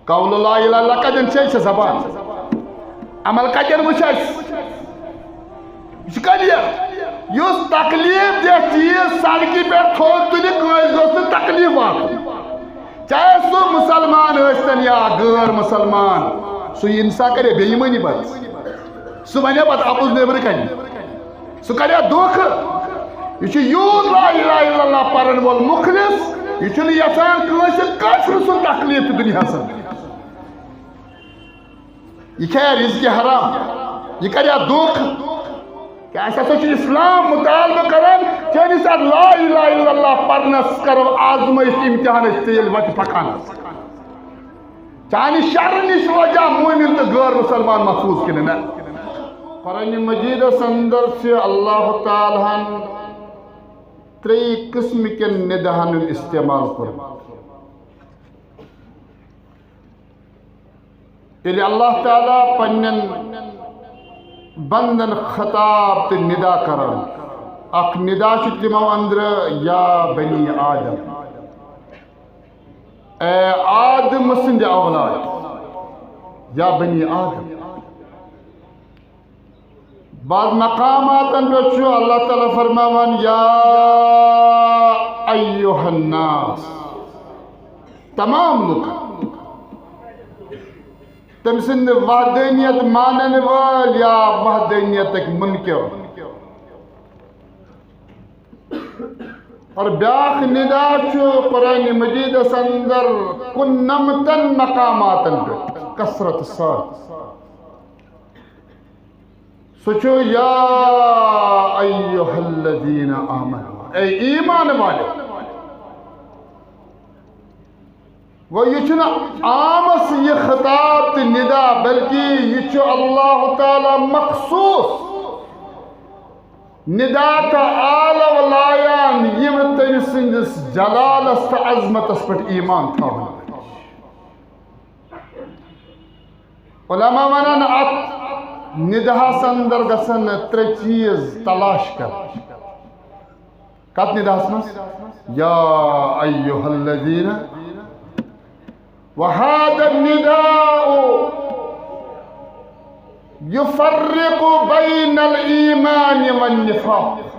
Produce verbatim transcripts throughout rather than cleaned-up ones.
قول لا الہ الا اللہ کتٮ۪ن چھِ اَسہِ زبان؟ عمل کتٮ۪ن وٕچھ اَسہِ؟ یہِ چھُ کلیر۔ یُس تکلیف دہ چیز سڑکہِ پٮ۪ٹھ تھوٚد تُلہِ، کٲنٛسہِ گوٚژھ نہٕ تکلیف واتُن۔ چاہے سُہ مسلمان ٲسۍتن یا غٲر مسلمان، سُہ انسان کرِ بے ایمٲنی پتہٕ۔ سُہ ونہِ پتہٕ اپُز نیبرٕ کنہِ۔ سُہ کرِ دھوکہٕ۔ یہِ چھُ یوٗت لا الہ الا اللہ پرن وول مخلص، یہِ چھُنہٕ یژھان کٲنٛسہِ کٲفرٕ سُنٛد تکلیف تہِ دُنیاہس اندر۔ یہِ کھیٚیہِ رزقِ حرام، یہِ کرِ دھوکہٕ۔ کیٛاہ اَسہِ ہسا چھُ اسلام مطالبہٕ کران، چٲنِس اَتھ لا الہ الا اللہ پرنس کرو آزمٲیش، امتحان، أسۍ ژےٚ ییٚلہِ وتہِ پکان آسو۔ چانہِ شرٕ نِش روزیا مومن تہٕ غٲر مسلمان محفوظ کِنہٕ نہ؟ قرآن مجیدس اندر چھِ اللہ تعالیٰ ہن ترٛیٚیہِ قٕسمہٕ کٮ۪ن نداہن ہُنٛد استعمال کوٚرمُت۔ ییٚلہِ اللہ تعالیٰ پننٮ۪ن بندن خطاب تہٕ ندا کران، اکھ ندا چھُ تِمو اندرٕ، یا بنی آدم، اے آدم سٕنٛدِ اولاد، یا بنی آدم۔ بعض مقاماتن پٮ۪ٹھ چھُ اللہ تعالیٰ فرماوان، یا ایہا الناس، تمام لُکھ۔ تٔمۍ سٕنٛدِ وحدانیت مانن وٲلۍ یا وحدانیتٕکۍ منکر۔ اور بیاکھ ندا چھُ قرآن مجیدس اندر کُننمتن مقاماتن پٮ۪ٹھ کثرت سان۔ سُہ چھُ، یا ایہا الذین آمنو، اے ایمان والو۔ گوٚو، یہِ چھُنہٕ عامس یہِ خطاب تہٕ ندا، بلکہِ یہِ چھُ اللہ تعالیٰ مخصوص ندا تہٕ آلو لایان، یِم تٔمۍ سٕنٛدِس جلالس تہٕ عظمتس پٮ۪ٹھ ایمان تھاون وٲلۍ۔ علماء ونان، اتھ نداہس اندر گژھن ترٛےٚ چیز تلاش کرٕنۍ۔ کتھ نداہس منٛز؟ یا ایہا الذین، وہذا النداء یفرق بین الایمان والنفاق۔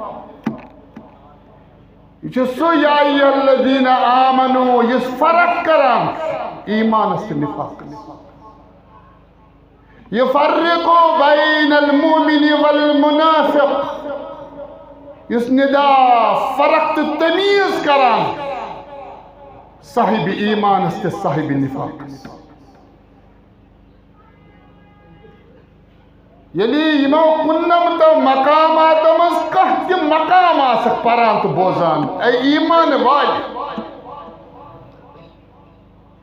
یہِ چھُ سُہ یا ایہا الذین آمنو یُس فرق کران چھُ ایمانس تہٕ نفاقس۔ یفرق بین المؤمن والمنافق، یُس ندا فرق تہٕ تمیز کران صاحب ایمانس تہٕ صاحب نفاقس۔ ییٚلہِ یِمو کُننمتو مقاماتو منٛز کانٛہہ تہِ مقام آسکھ پران تہٕ بوزان، اے ایمان والہِ،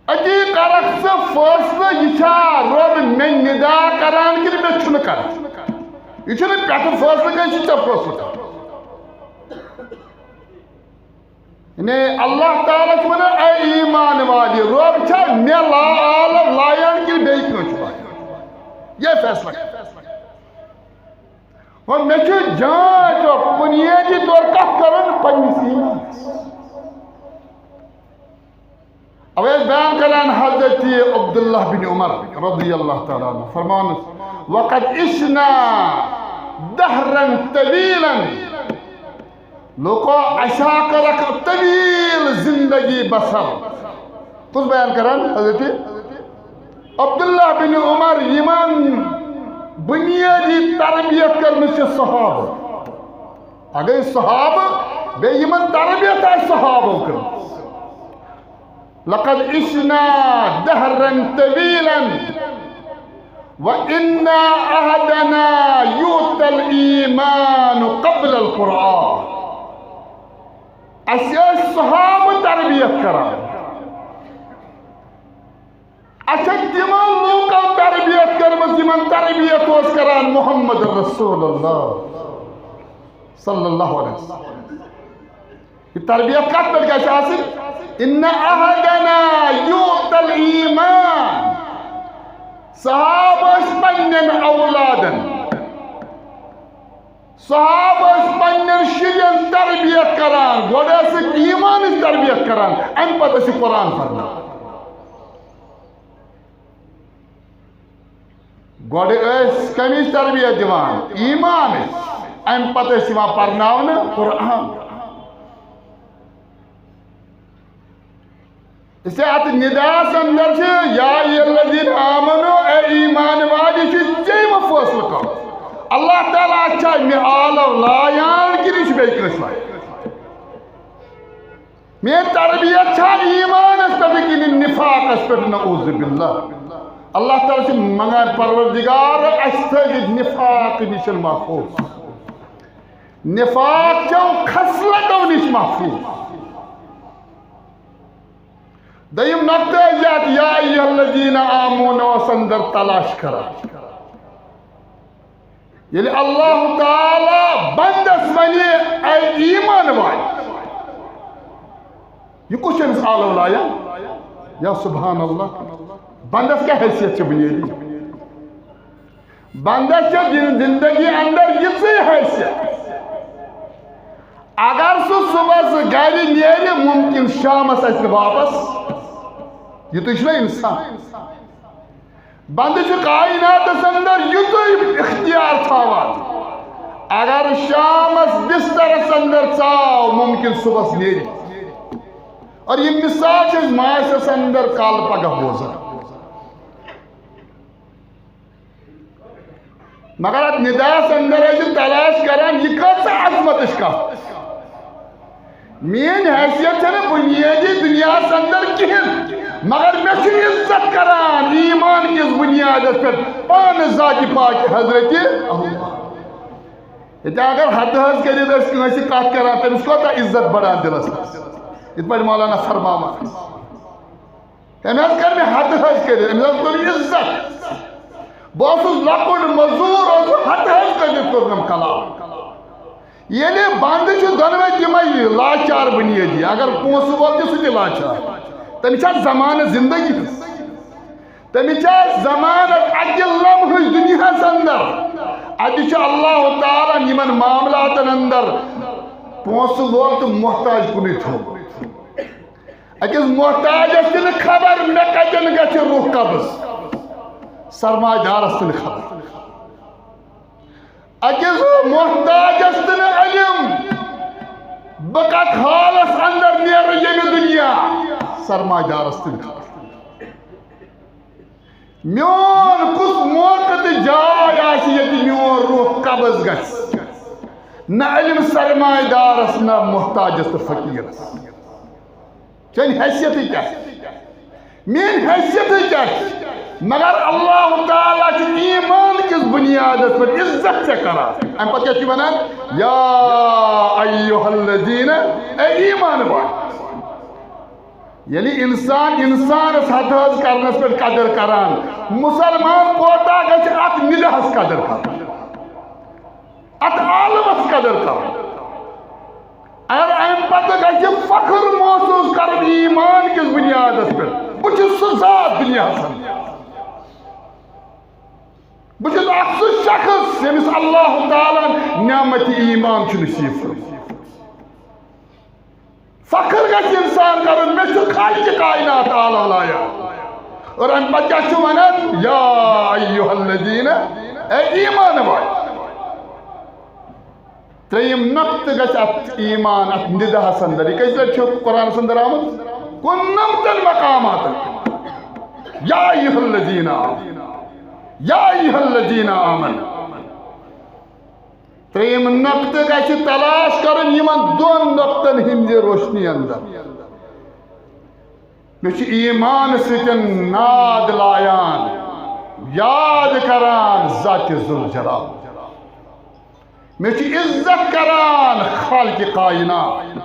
أتی کرکھ ژٕ فٲصلہٕ، یہِ چھا رۄب مےٚ ندا کران کِنہٕ مےٚ چھُنہٕ کران؟ یہِ چھُنہٕ پٮ۪ٹھٕ فٲصلہٕ کٲنٛسہِ، یہِ چھُ ژےٚ فٲصلہٕ کرُن۔ یعنی اللہ تعالیٰ چھُ ونان، اے ایمان والہِ، رۄب چھا مےٚ لا-، آلو لایان کِنہٕ بیٚیہِ کٲنٛسہِ چھُ لایان؟ یہِ فٲصلہٕ۔ وۄنۍ مےٚ چھُ جانچ، بُنیٲدی طور کتھ کرُن پننِس ایمانس۔ اوے بیان کران حضرت عبداللہ بن عمر رضی اللہ تعالیٰ عنہ فرمانس، وقد عشنا دہرا طویلا، لوکو، اسہِ ہا کٔر اکھ طویل زندگی بسر۔ کُس بیان کران؟ حضرت عبداللہ بن عمر، یِمن بُنیٲدی تربیت کٔرمٕژ چھِ صحابہٕ۔ اگے صحابہٕ، بیٚیہِ یِمن تربیت آسہِ صحابو کٔرمٕژ۔ لقد عشنا دہرا طویلا وإن أحدنا يؤتى الإيمان قبل القرآن۔ اسہِ ٲسۍ صحابہٕ تربیت کران۔ اسہِ چھےٚ تِمن لوٗکن تربیت کٔرمٕژ، یِمن تربیت اوس کران محمد رسول اللہ صلی اللہ علیہ وسلم۔ یہِ تربیت کتھ پٮ۪ٹھ گژھِ آسٕنۍ؟ ان احدنا یؤتی الایمان۔ صحابہٕ ٲسۍ پننٮ۪ن اولادن، صحابہٕ ٲسۍ پننٮ۪ن شُرٮ۪ن تربیت کران، گۄڈٕ ٲسٕکھ ایمانٕچ تربیت کران، امہِ پتہٕ ٲسِکھ قرآن پرناوان۔ گۄڈٕ ٲسۍ کَمِچ تربیت دِوان؟ ایمانٕچ۔ اَمہِ پتہٕ ٲسۍ یِوان پرناونہٕ قرآن۔ اس لیے اتھ نداہس اندر چھِ یا ایھا الذین آمنو، اے ایمان والے، چھُ ژےٚ یہِ فٲصلہٕ کرُن۔ اللہ تعالیٰ چھا مےٚ آلو لایان کِنہٕ یہِ چھُ بیٚیہِ کٲنٛسہِ لایان؟ میٲنۍ تربیت چھا ایمانس پٮ۪ٹھ کِنہٕ نفاقس پٮ۪ٹھ؟ نعوذ باللہ۔ اللہ تعالیٰ چھُ منگان، پروردگار، اسہِ تھٲوِتھ نفاق نِش محفوظ، نفاق چٮ۪و خصلتو نِش محفوظ۔ دوٚیِم نقطہٕ ٲسۍ یتھ یا ایھا الذین آمنوس اندر تلاش کران۔ ییٚلہِ اللہ تعالیٰ بندس ونہِ، اے ایمان والہِ، یہِ کُس چھُ أمِس آلو لایان؟ یا سبحان اللہ، بندس کیٛاہ حیثیت چھِ بنیٲدی؟ بندس چھِ زن-، زندگی اندر یِژٕے حیثیت۔ اگر سُہ صبحس گرِ نیرِ، ممکن شامس اژِ نہٕ واپس۔ یِتُے چھُنہ انسان؟ بندٕ چھُ کائناتس اندر یُتُے اختیار تھاوان، اگر شامس بسترس اندر ژاو، ممکن صبحس نیرِ۔ اور یہِ مثال چھِ أسۍ معاشرس اندر کالہٕ پگاہ بوزان۔ مگر اتھ نداہس اندر ٲسۍ تلاش کران، یہِ کۭژاہ عظمتٕچ کتھ۔ میٲنۍ حیثیت چھنہٕ بنیٲدی دنیاہس اندر کِہیٖنۍ، مگر مےٚ چھُ عزت کران ایمان کِس بنیادس پٮ۪ٹھ پانہٕ ذاتِ پاک حضرت اللہ۔ ییٚتہِ اگر ہتہٕ حظ کٔرِتھ ٲسۍ کٲنٛسہِ کتھ کران، تٔمِس کوتاہ عزت بڑان دِلس منٛز، یِتھ پٲٹھۍ مولانا فرماوان۔ تٔمۍ حظ کٔر مےٚ ہتہٕ حظ کٔرِتھ، أمِس حظ کوٚر عزت۔ بہٕ اوسُس لۄکُٹ مٔزوٗر، اوسُس ہتہٕ حظ کٔرِتھ کوٚر مےٚ کلام۔ ییٚلہِ بنٛدٕ چھِ دۄنوَے تِمَے لاچار بُنیٲدی، اگر پونٛسہٕ وول تہِ سُہ تہِ لاچار، تٔمِس چھا زمانہٕ زندگی ہٕنٛز؟ تٔمِس چھا زمانہٕ اَکہِ لمحٕچ دُنیاہَس اندر؟ اَتہِ چھُ اللہ تعالیٰ ہَن یِمَن معاملاتَن اندر پونٛسہٕ وول تہٕ محتاج کُنُے تھوٚومُت۔ أکِس محتاجس تہِ نہٕ خبر مےٚ کتٮ۪ن گژھِ روح قبض، سرمایہ دارس تہِ نہٕ خبر۔ أکِس محتاجس تہِ نہٕ علم بہٕ کتھ حالس اندر نیرٕ ییٚمہِ دُنیا، سرمایہ دارس تہِ نہٕ خبر۔ میون کُس موقع تہٕ جاے آسہِ ییٚتہِ میون روح قبض گژھِ؟ نہ علم سرمایہ دارس، نہ محتاجس تہٕ فقیرس۔ چٲنۍ حیثیتٕے کیٛاہ چھِ؟ میٲنۍ حیثیتٕے کیٛاہ چھِ؟ مگر اللہ تعالیٰ چھُ ایمان کِس بُنیادس پٮ۪ٹھ عزت ژےٚ کران۔ اَمہِ پتہٕ کیٛاہ چھُ ونان؟ یا ایھا الذین، اے ایمان وٲلۍ۔ ییٚلہِ انسان انسانس ہتہٕ حظ کرنس پٮ۪ٹھ قدر کران، مسلمان کوتاہ گژھِ اتھ نداہس قدر کرُن، اتھ عالمس قدر کرُن۔ اگر امہِ پتہٕ گژھِ فخر محسوس کرُن ایمان کِس بُنیادس پٮ۪ٹھ، بہٕ چھُس سُہ ذات دُنیاہس اندر، بہٕ چھُس اکھ سُہ شخص ییٚمِس اللہ تعالیٰ ہن نعمت ایمان چھُ نصیب کوٚرمُت۔ فخر گژھِ انسان کرُن، مےٚ چھُ خالق کائنات عالم لایان۔ اور امہِ پتہٕ کیٛاہ چھُ ونان؟ یا ایھا الذین، اے ایمان وٲلۍ۔ ترٛیٚیِم نقطہٕ گژھِ اتھ ایمان، اتھ نداہس اندر۔ یہِ کٔژِ لٹہِ چھُ قرآنس اندر آمُت؟ کُننمتن مقاماتن۔ یا ایھا الذین آمنوا، یا ایھا الذین آمنوا۔ ترٛیٚیِم نقطہٕ گژھِ تلاش کرُن یِمن دۄن نقطن ہٕنٛدِ روشنی اندر۔ مےٚ چھُ ایمان سۭتۍ ناد لایان، یاد کران ذاتِ ذوالجلال۔ مےٚ چھُ عزت کران خالقِ کائنات۔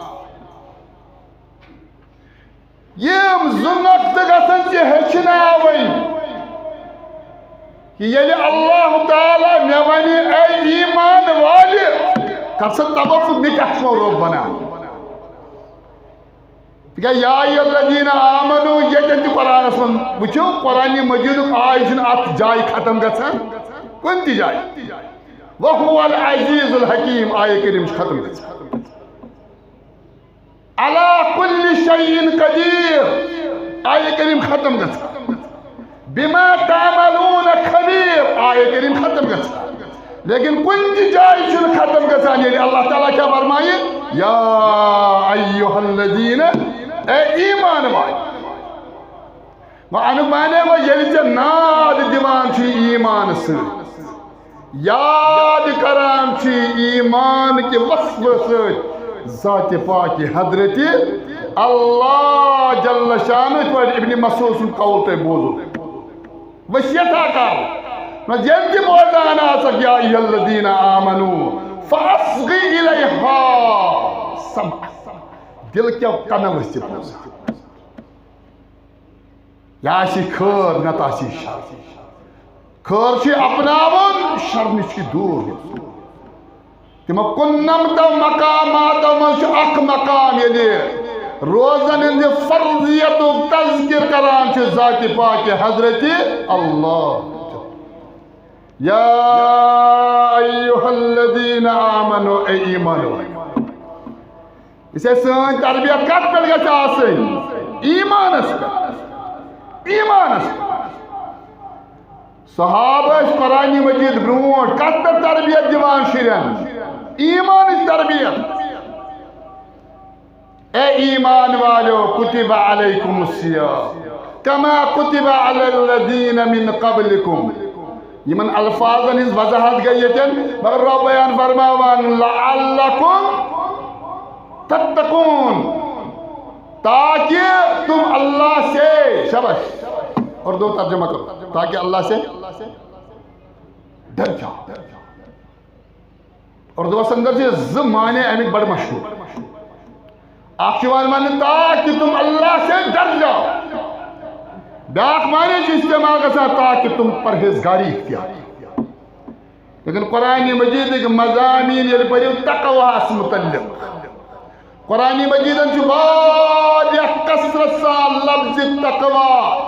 یِم زٕ نۄقطہٕ گژھن ژےٚ ہیٚچھناوٕنۍ کہِ ییٚلہِ اللہ تعالیٰ مےٚ وَنہِ، "اے ایمان والہِ، کر سا توقع، مےٚ کیٛاہ چھُ رۄب وَنان؟" تِکیٛازِ یا ایھا الذین آمنوا ییٚتٮ۪ن تہِ قرآنس منٛز وٕچھِو، قرآنِ مجیدُک آیہِ چھُنہٕ اَتھ جایہِ ختم گژھان کُنہِ تہِ جایہِ۔ وہو العزیز الحکیم آیہِ کریٖم چھِ ختم گژھان۔ علی کل شیء قدیر، آیہِ کریم ختم گژھان۔ بما تعملون خبیر، آیت کریم ختم گژھان۔ لیکن کُنہِ تہِ جایہِ چھُنہٕ ختم گژھان، ییٚلہِ اللہ تعالیٰ کیٛاہ فرمایہِ؟ یا ایھا الذین، اے ایمان والٮ۪و۔ وۄنۍ اَمیُک معنی گوٚو، ییٚلہِ ژےٚ ناد دِوان چھُ ایمان سۭتۍ، یاد کران چھُ ایمان کہِ وصفہٕ سۭتۍ ذاتِ پاکِ حضرتِ اللہ جل شانہ، یِتھ پٲٹھۍ ابن مسعود سُنٛد قول تۄہہِ بوٗزُو۔ وصیت ہا کر۔ نہ ییٚلہِ تہِ بوزان آسکھ، یا ایھا الذین آمنو فاصغوا الیہا سمعا، دل کیو کنو ؤسِتھ بوزان۔ یا آسی خٲر، نتہٕ آسی شر۔ خٲر چھُ اپناوُن، شر نِش چھُ دوٗر روزُن۔ تِمو کُننمتو مقاماتو منٛز چھُ اکھ مقام، ییٚلہِ روزن ہٕنٛدِ فرضیتُک تذکر کران چھُ ذاتِ پاکِ حضرتِ اللہ۔ یا ایھا الذین آمنو، اے ایمان والٮ۪و۔ یہِ چھےٚ سٲنۍ تربیت کتھ پٮ۪ٹھ گژھِ آسٕنۍ؟ ایمانس پٮ۪ٹھ۔ ایمانس پٮ۪ٹھ۔ صحابہٕ ٲسۍ قرآنِ مجیٖد برونٛٹھ کتھ پٮ۪ٹھ تربیت دِوان شُرٮ۪ن؟ ایمانٕچ تربیت۔ اے ایمان والٮ۪و، کتب علیکم الصیام کما کتب علی الذین من قبلکم۔ یِمن الفاظن ہٕنٛز وضاحت گٔے ییٚتٮ۪ن، مگر رۄب بیان فرماوان، لعلکم تتقون، تاکہ تم اللہ سے، شاباش، اردو ترجمہ کرو، تاکہ اللہ سے ڈر جاؤ۔ اردوس اندر چھِ زٕ معنی اَمِکۍ بڑٕ مشہوٗر۔ اکھ چھُ یِوان وننہٕ، تاکہ تم اللہ سے ڈر جاؤ۔ بیٛاکھ معنی چھُ استعمال گژھان، تاکہ تم پرہیزگاری اختیار کرو۔ لیکن قرآن مجیدٕکۍ مضامین ییٚلہِ پٔرِو تقواہس متعلق، قرآن مجیدن چھُ واریاہ کثرت سان لفظ تقوی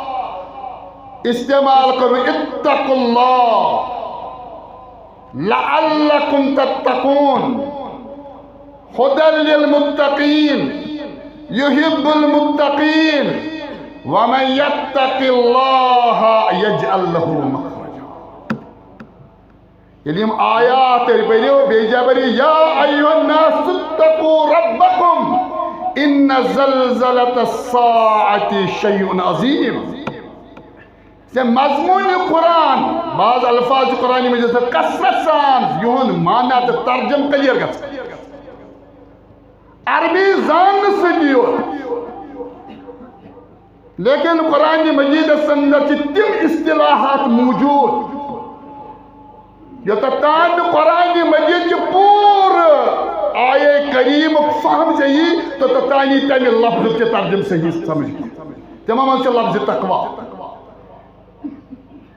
استعمال کوٚرمُت، اتقوا اللہ لعلکم تتقون، ھدی للمتقین، یحب المتقین، ومن یتق اللہ یجعل لہ مخرجا۔ ییٚلہِ یِم آیات تیٚلہِ پٔرِو، بیٚیہِ جا پٔرِو، یا ایھا الناس اتقوا ربکم ان زلزلۃ الساعۃ شیء عظیم۔ ژےٚ مضموٗن قرآن، بعض الفاظ چھِ قرآن مجیدس کثرت سان یِہُنٛد معنی تہٕ ترجمہٕ clear گژھان۔ عربی زاننہٕ سۭتی یوت۔ لیکن قرآن مجیدس اندر چھِ تِم اصطلاحات موجود، یوٚتتھ تام نہٕ قرآن مجید کہِ پوٗرٕ آیے کریمُک فہم ژےٚ یی، توٚتتھ تام یی تمہِ لفظُک تہِ ترجمہٕ صحیح سمجھ کینٛہہ۔ تِمو منٛز چھُ لفظ تقوی۔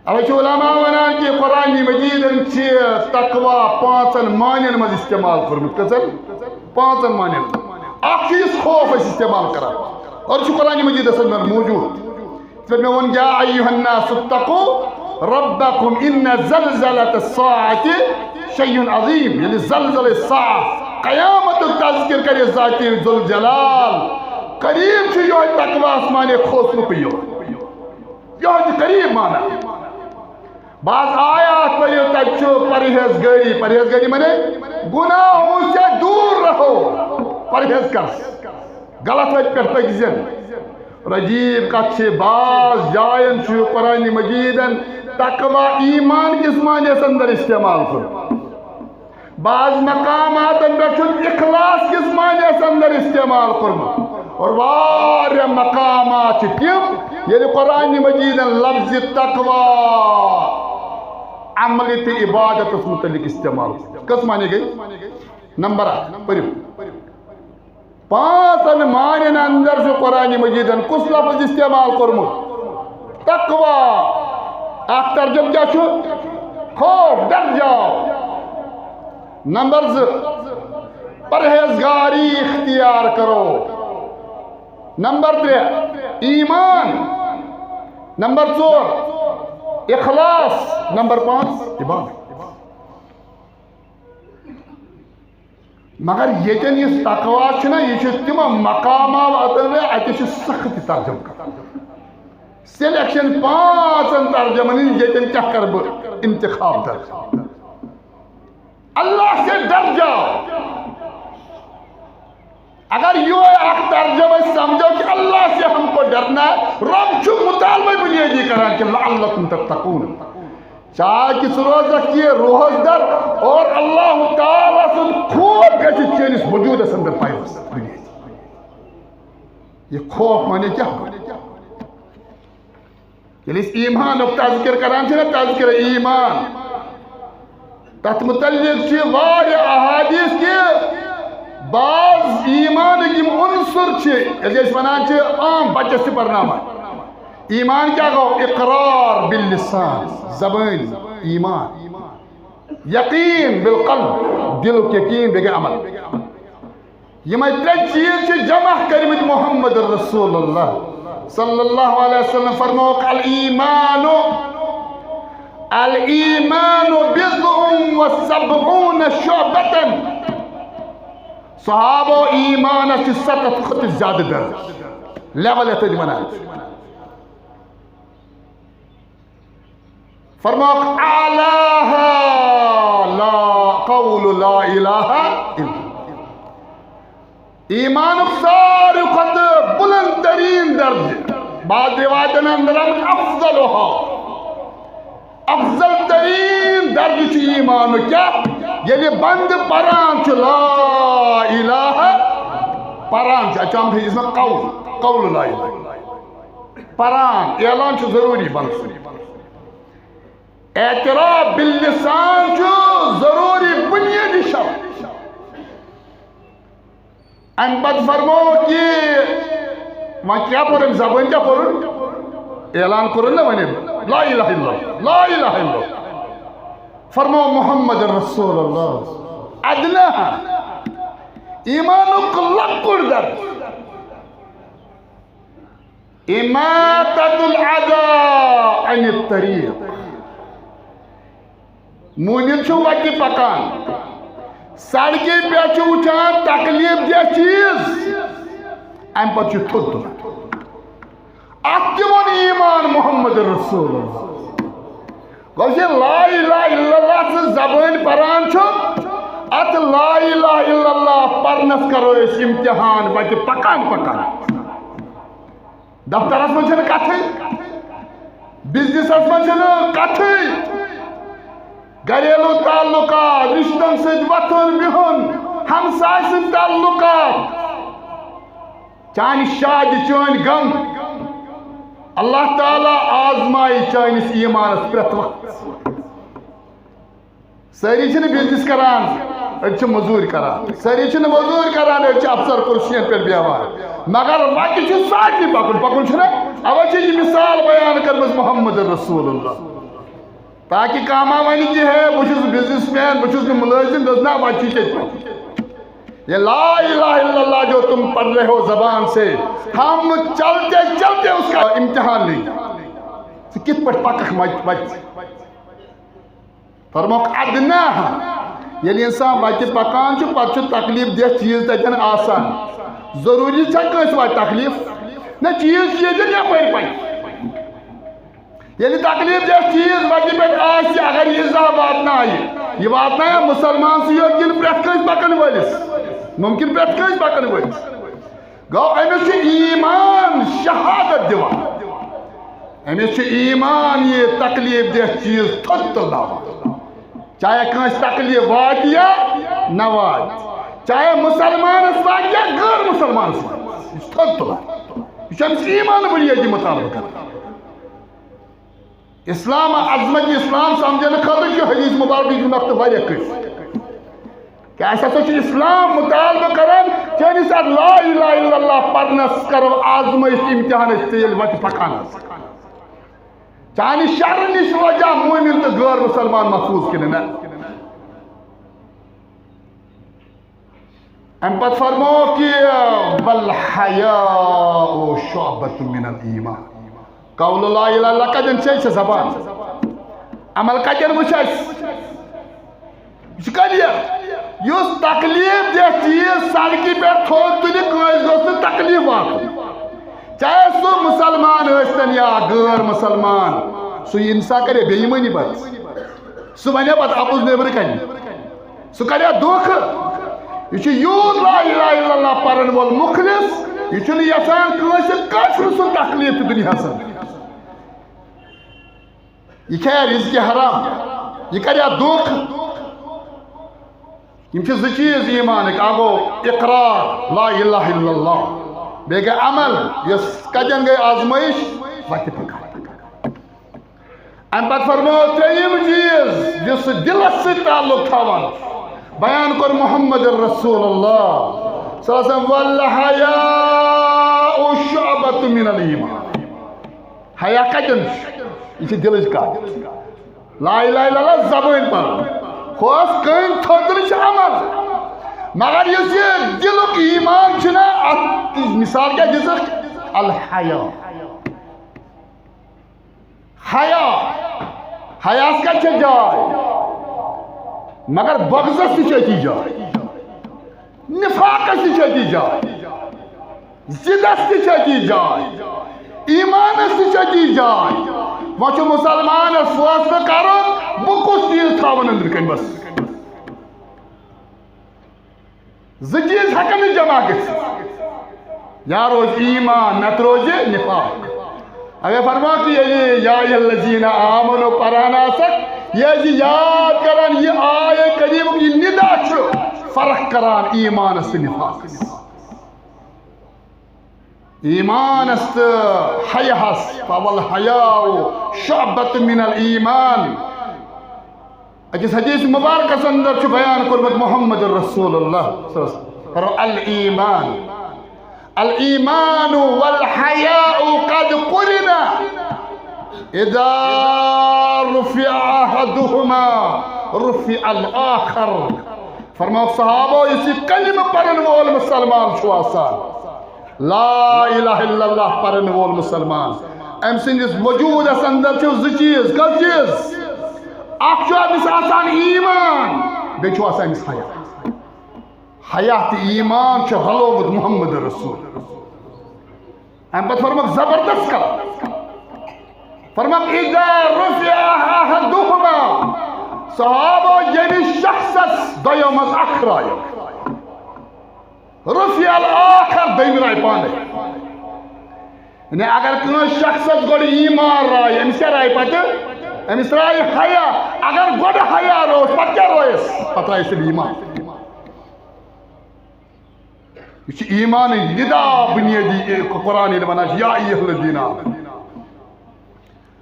اوے چھِ علماء ونان کہِ قرآن مجیدن چھِ تقوی پانٛژن معنین منٛز استعمال کوٚرمُت۔ کٔژن؟ پانٛژن معنین۔ اکھ چھُ یُس خوف أسۍ استعمال کران، اور چھُ قرآن مجیدس اندر موجود۔ یِتھ پٲٹھۍ مےٚ ووٚن، یا ایھا الناس اتقوا ربکم ان زلزلۃ الساعۃ شیء عظیم۔ ییٚلہِ زلزلہ ساعہ، قیامتُک تذکر کرِ ذاتِ ذوالجلال، قریب چھُ یِہوٚے تقویٰ، آسمانِ کھوژنُکُے یوت۔ یِہوٚے چھُ قریب معنی۔ بعض آیات پٔرِو، تَتہِ چھُ پرہیزگٲری، پرہیزگٲری معنی گناہوں سے دور رہو، پرہیز کر، غلط وتہِ پٮ۪ٹھ پٔکۍ زٮ۪ن۔ اور عجیب کتھ چھِ، بعض جاین چھُ قرآن مجیدن تقویٰ ایمان کِس معنیس اندر استعمال کوٚرمُت۔ بعض مقاماتن پٮ۪ٹھ چھُ اخلاص کِس معنیس اندر استعمال کوٚرمُت۔ اور واریاہ مقامات چھِ تِم، ییٚلہِ قرآن مجیدن لفظ تقویٰ عملہِ تہٕ عبادتس متعلق استعمال کوٚرمُت۔ کٔژ معنی گٔے؟ نمبر اکھ، پٔرِو۔ پانٛژن معنین اندر چھُ قرآن مجیدن کُس لفظ استعمال کوٚرمُت؟ تقویٰ۔ اکھ ترجمہٕ کیٛاہ چھُ؟ خوف، ڈر جاؤ۔ نمبر زٕ، پرہیزگاری اختیار کرو۔ نمبر ترٛےٚ، ایمان۔ نمبر ژور، اخلاص۔ نمبر پانٛژھ، عبادت۔ مگر ییٚتٮ۪ن یُس تقویٰ چھُنہ، یہِ چھُ تِمن مقاماتن، اَتہِ چھُ سخت ترجمہٕ کران۔ سلیکشن پانٛژن ترجمن ہٕنٛز، ییٚتٮ۪ن کیٛاہ کرٕ بہٕ انتخاب؟ درجہ، اللہ سے ڈر جاؤ۔ اگر یہوے اکھ ترجمہ أسۍ سمجھو کہ اللہ سے ہم کو ڈرنا ہے، رب چھُ مطالبہ بنیادی کران کہ لعلکم تتقون، تاکہ ژٕ روزکھ یہ روزدر اور اللہ تعالیٰ سُنٛد خوف گژھِ چٲنِس وجودس اندر پیدا۔ یہ خوف معنی کیا؟ ییٚلہِ أسۍ ایٖمانُک تذکر کران چھِ نا، تذکر ایٖمان، تتھ متعلق چھِ واریاہ احادیث کہِ بعض ایٖمانٕکۍ یِم عنصر چھِ، ییٚلہِ أسۍ ونان چھِ عام بچس چھِ پرناوان۔ ایٖمان کیٛاہ گوٚو؟ اقرار باللسان، زبٲنۍ ایٖمان۔ یقین بالقلب، دلُک یقین، بیٚیہِ گٔے عمل۔ یِمے ترٛےٚ چیٖز چھِ جمع کٔرمٕتۍ محمد رسول اللہ صلی اللہ علیہ وسلم فرمووُکھ، الایمان، الایمان بضع و سبعون شعبة۔ صحابو، ایمانس چھِ ستتھ کھۄتہٕ زیادٕ درجہٕ، لیول یتھ أسۍ ونان چھِ۔ فرمووُکھ، اعلاها لا، قول لا الہ الا اللہ۔ ایمانُک ساروی کھۄتہٕ بلند ترین درجہٕ، بعض روایتن اندر آمُت افضلها، افضل ترین درجہٕ چھُ ایمانُک۔ کیٛاہ؟ ییٚلہِ بندٕ پران چھُ لا الہ، پران چھُ، اَتہِ چھُ آمُت حدیث منٛز قول، قول لا الہ۔ پران، اعلان چھُ ضروٗری بنُن۔ اعتراف باللسان چھُ ضروٗری بنیٲدی شرط۔ اَمہِ پتہٕ فرمووُکھ کہِ وۄنۍ کیٛاہ پوٚر أمۍ؟ زبٲنۍ کیٛاہ پوٚرُن؟ اعلان کوٚرُن نا وۄنۍ أمۍ، لا الہ الا اللہ، لا الہ الا اللہ۔ فرموو محمد رسول اللہ۔ ادنیٰ، ایمانُک لۄکُٹ درجہٕ۔ اماطة الاذى عن الطريق۔ مومن چھُ وتہِ پکان، سڑکہِ پٮ۪ٹھ چھُ وٕچھان تکلیف دہ چیز، امہِ پتہٕ چھُ تھوٚد تُلان۔ اتھ تہِ ووٚن ایمان محمد رسول اللہ۔ گوٚو یہِ لا الہ الا اللہ ژٕ زبٲنۍ پران چھُ، اتھ لا الہ الا اللہ پرنس کرو أسۍ امتحان وتہِ پکان پکان۔ دفترس منٛز چھنہٕ کتھٕے، بزنسس منٛز چھنہٕ کتھٕے، گھریلو تعلقات، رشتن سۭتۍ وۄتھُن بِہُن، ہمسایہِ سۭتۍ تعلقات، چانہِ شادِ، چٲنۍ غم۔ اللہ تعالیٰ آزمایہِ چٲنِس ایمانس پرٛٮ۪تھ وقتہٕ۔ سٲری چھِنہٕ بزنس کران، أڑۍ چھِ مٔزوٗرۍ کران۔ سٲری چھِنہٕ مٔزوٗرۍ کران، أڑۍ چھِ افسر کرسین پٮ۪ٹھ بیٚہوان۔ مگر وتہِ چھُ سارنٕے پکُن، پکُن چھُنہ؟ اوے چھِ یہِ مثال بیان کٔرمٕژ محمد رسول اللہ، تاکہ کانٛہہ ما ونہِ کہِ ہے، بہٕ چھُس بزنس مین، بہٕ چھُس نہٕ مُلٲزِم۔ دوٚپُس، نہ، وتہِ چھُے ژےٚ پکُن۔ یہ لا الہ الا اللہ جو تم پڑھ رہے ہو زبان سے، ہم چلتے چلتے اس کا امتحان لیں گے۔ ژٕ کِتھ پٲٹھۍ پککھ وتہِ، وتہِ؟ فرمووُکھ، ادنیٰ، ییٚلہِ انسان وتہِ پکان چھُ، پتہٕ چھُ تکلیف دہ چیز تتٮ۪ن آسان۔ ضروٗری چھا کٲنٛسہِ وتہِ تکلیف؟ نہ، چیز چھُ ییٚتٮ۪ن یپٲرۍ پکہِ۔ ییٚلہِ تکلیف دہ چیز وتہِ پٮ۪ٹھ آسہِ، اگر یہِ ایزا واتنایہِ، یہِ واتنایہِ مسلمان سٕے یوت کِنہٕ پرٛٮ۪تھ کٲنٛسہِ پکن وٲلِس؟ ممکن پرٛٮ۪تھ کٲنٛسہِ پکن وٲلِس۔ گوٚو، أمِس چھُ ایمان شہادت دِوان۔ أمِس چھُ ایمان یہِ تکلیف دہ چیز تھوٚد تُلناوان۔ چاہے کٲنٛسہِ تکلیف واتہِ یا نہ واتہِ، چاہے مسلمانس واتہِ یا غٲر مسلمانس واتہِ، یہِ چھُ تھوٚد تُلان۔ یہِ چھُ أمِس ایمان بنیٲدی مطالبہٕ کران۔ اسلام، عظمت اسلام سمجھنہٕ خٲطرٕ چھُ حدیث مبارک یہِ نقطہٕ واریاہ کٲفی۔ کیٛاہ اَسہِ ہسا چھُ اسلام مطالبہٕ کران، چٲنِس اَتھ لا الہ الا اللہ پرنس کرو آزمٲیش تہٕ امتحان، أسۍ ژےٚ ییٚلہِ وتہِ پکان آسکھ۔ چانہِ شرٕ نِش روزیا مومن تہٕ غٲر مسلمان محفوظ کِنہٕ نہ؟ امہِ پتہٕ فرموو کہِ والحیاء شعبۃ من الایمان۔ قول لا الہ الا اللہ کتٮ۪ن چھِ؟ یہِ چھِ زبان۔ عمل کتٮ۪ن وٕچھ اَسہِ؟ یہِ چھُ clear۔ یُس تکلیف دہ چیز سڑکہِ پٮ۪ٹھ تھوٚد تُلہِ، کٲنٛسہِ گوٚژھ نہٕ تکلیف واتُن۔ چاہے سُہ مُسلمان ٲسۍتن یا غٲر مُسلمان، سُہ انسان کرِ بے ایمٲنی پتہٕ۔ سُہ ونہِ پتہٕ اپُز نیبرٕ کنہِ۔ سُہ کرِ دھوکہٕ۔ یہِ چھُ یوٗت لا الہ الا اللہ پرن وول مُخلص، یہِ چھُنہٕ یژھان کٲنٛسہِ کٲفرٕ سُنٛد تکلیف تہِ دُنیاہس اندر۔ یہِ کھیٚیہِ رزقِ حرام، یہِ کرِ دھوکہٕ۔ یِم چھِ زٕ چیٖز ایمانٕکۍ، اکھ گوٚو اقرار لا الہ الا اللہ، بیٚیہِ گٔے عمل، یۄس کتٮ۪ن گٔے آزمٲیِش، وتہِ پکان۔ امہِ پتہٕ فرموو ترٛیٚیِم چیٖز، یُس سُہ دِلس سۭتۍ تعلق تھاوان چھُ۔ بیان کوٚر محمد رسول اللہ صلی اللہ علیہ وسلم، "والحیاء شعبۃ من الایمان۔" حیا کتٮ۪ن چھُ؟ یہِ چھِ دِلٕچ کتھ۔ لا الہ الا اللہ زبٲنۍ پرُن، ہُہ اوس کٔنۍ تھوٚد، دِلٕچ عمل۔ مگر یُس یہِ دِلُک ایمان چھُنہ، اتھ مثال کیٛاہ دِژٕکھ؟ الحیا۔ حیا، حیاہس کتہِ چھےٚ جاے؟ مگر بغضس تہِ چھِ أتی جاے، نفاقس تہِ چھِ أتی جاے، ضدس تہِ چھِ أتی جاے، ایمانس تہِ چھِ أتی جاے۔ وۄنۍ چھُ مُسلمانس فٲصلہٕ کرُن، بہٕ کُس چیٖز تھاوَن أنٛدرٕ کَنۍ بس۔ زٕ چیٖز ہٮ۪کن نہٕ جمع گٔژھِتھ، یا روزِ ایمان، نتہٕ روزِ نفاق۔ اگر فرماو کہ ییٚلہِ یا ایھا الذین آمنو پران آسکھ، یہِ ٲسۍ یاد کران، یہِ آیے کریمُک یہِ ندا چھُ فرق کران ایمانس تہٕ نفاقس۔ ایمانس تہٕ حیاہس، فالحیاء شعبۃ من الایمان۔ أکِس حدیث مبارکس اندر چھُ بیان کوٚرمُت محمد رسول اللہ صلی اللہ علیہ وسلم، فرماو، الایمان، الایمان والحیاء قد قرنا، اذا رفع احدهما رفع الاخر۔ فرماو صحابو، یُس یہِ کلمہٕ پرن وول مسلمان چھُ آسان، لا الہ الا اللہ پرن وول مسلمان، أمۍ سٕنٛدِس وجوٗدس اندر چھِ زٕ چیٖز۔ کٔژ چیٖز؟ اکھ چھُ أمِس آسان ایمان، بیٚیہِ چھُ آسان أمِس حیا۔ حیا تہٕ ایمان چھُ رلومُت محمد رسول۔ امہِ پتہٕ فرماو زبردست کلام۔ فرماو، "اذا رفع احدهما"، صحابو، ییٚمِس شخصس دۄیو منٛز اکھ رایو، رفع الاخر، دوٚیمہِ راے پانے۔ یعنی اگر کٲنٛسہِ شخصس گۄڈٕ ایمان راے، أمِس کیٛاہ راے پتہٕ؟ أمِس راے حیا۔ اگر گۄڈٕ حیا رووُس، پتہٕ کیٛاہ رویس؟ پتہٕ رایس تیٚلہِ ایمان۔ یہِ چھُ ایمانٕچ ندا بُنیٲدی، قرآن ییٚلہِ وَنان چھُ، یا ایھا الذین آمنو۔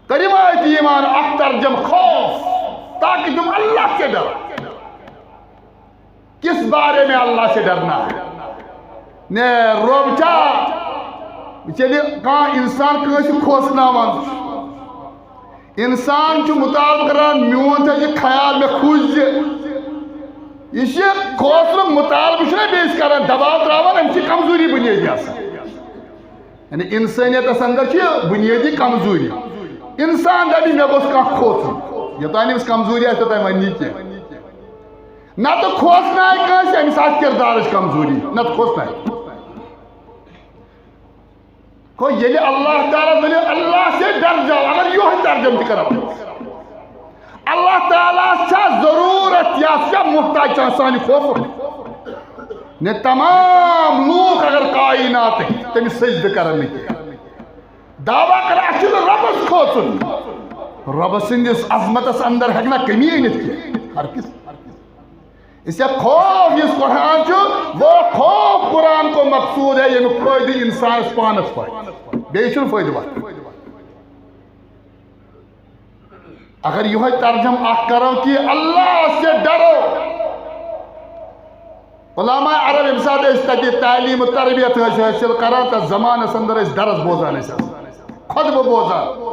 کلمہ آیت ایمان اکھ ترجم خوف، تاکہ تم اللہ سے ڈرو۔ کس بارے میں اللہ سے ڈرنا ہے؟ نے رب چھا، ییٚلہِ کانٛہہ انسان کٲنٛسہِ کھوژناوان چھُ، انسان چھُ مطالبہٕ کران، میون تھٲیزِ خیال، مےٚ کھوٗژ زِ۔ یہِ چھِ کھوژنُک مطالبہٕ چھُنہ بیٚیِس کران، دباو تراوان، أمِس چھِ کمزوری بُنیٲدی آسان۔ یعنی انسٲنیتس اندر چھِ بُنیٲدی کمزوری۔ انسان دپہِ، مےٚ گوٚژھ کانٛہہ کھوژُن۔ یوٚتام أمِس کمزوری آسہِ، توٚتام ونہِ نہٕ یہِ کینٛہہ۔ نتہٕ کھوژنایہِ کٲنٛسہِ، أمِس آسہِ کردارٕچ کمزوری، نتہٕ کھوژنایہِ۔ گوٚو ییٚلہِ اللہ تعالیٰ ونہِ، اللہ سے ڈر جاؤ، اگر یہوے ترجمہٕ تہِ کرو، اللہ تعالیٰ چھا ضرورت یا چھا محتاج چھا سانہِ خوفُک؟ نے تمام لوٗکھ اگر کائناتٕکۍ تٔمِس سجدٕ کرن نہٕ کینٛہہ، دعویٰ کرن، اَسہِ چھُنہٕ رۄبس کھوژُن، رۄبہٕ سٕنٛدِس عظمتس اندر ہیٚکہِ نہ کمی أنِتھ کینٛہہ، ہرگز۔ اس لیے خوف یُس قرآن چھُ، وہ خوف قرآن کو مقصود ہے، ییٚمیُک فٲیدٕ انسانس پانس واتہِ، بیٚیہِ چھُنہٕ فٲیدٕ واتان۔ اگر یہوے ترجمہ اکھ کرو کہ اللہ سے ڈرو، علماء عرب ییٚمہِ ساتہٕ ٲسۍ تتہِ تعلیم و تربیت ٲسۍ حٲصِل کران، تتھ زمانس اندر ٲسۍ درس بوزان ٲسۍ آسان۔ خطبہٕ بوزان۔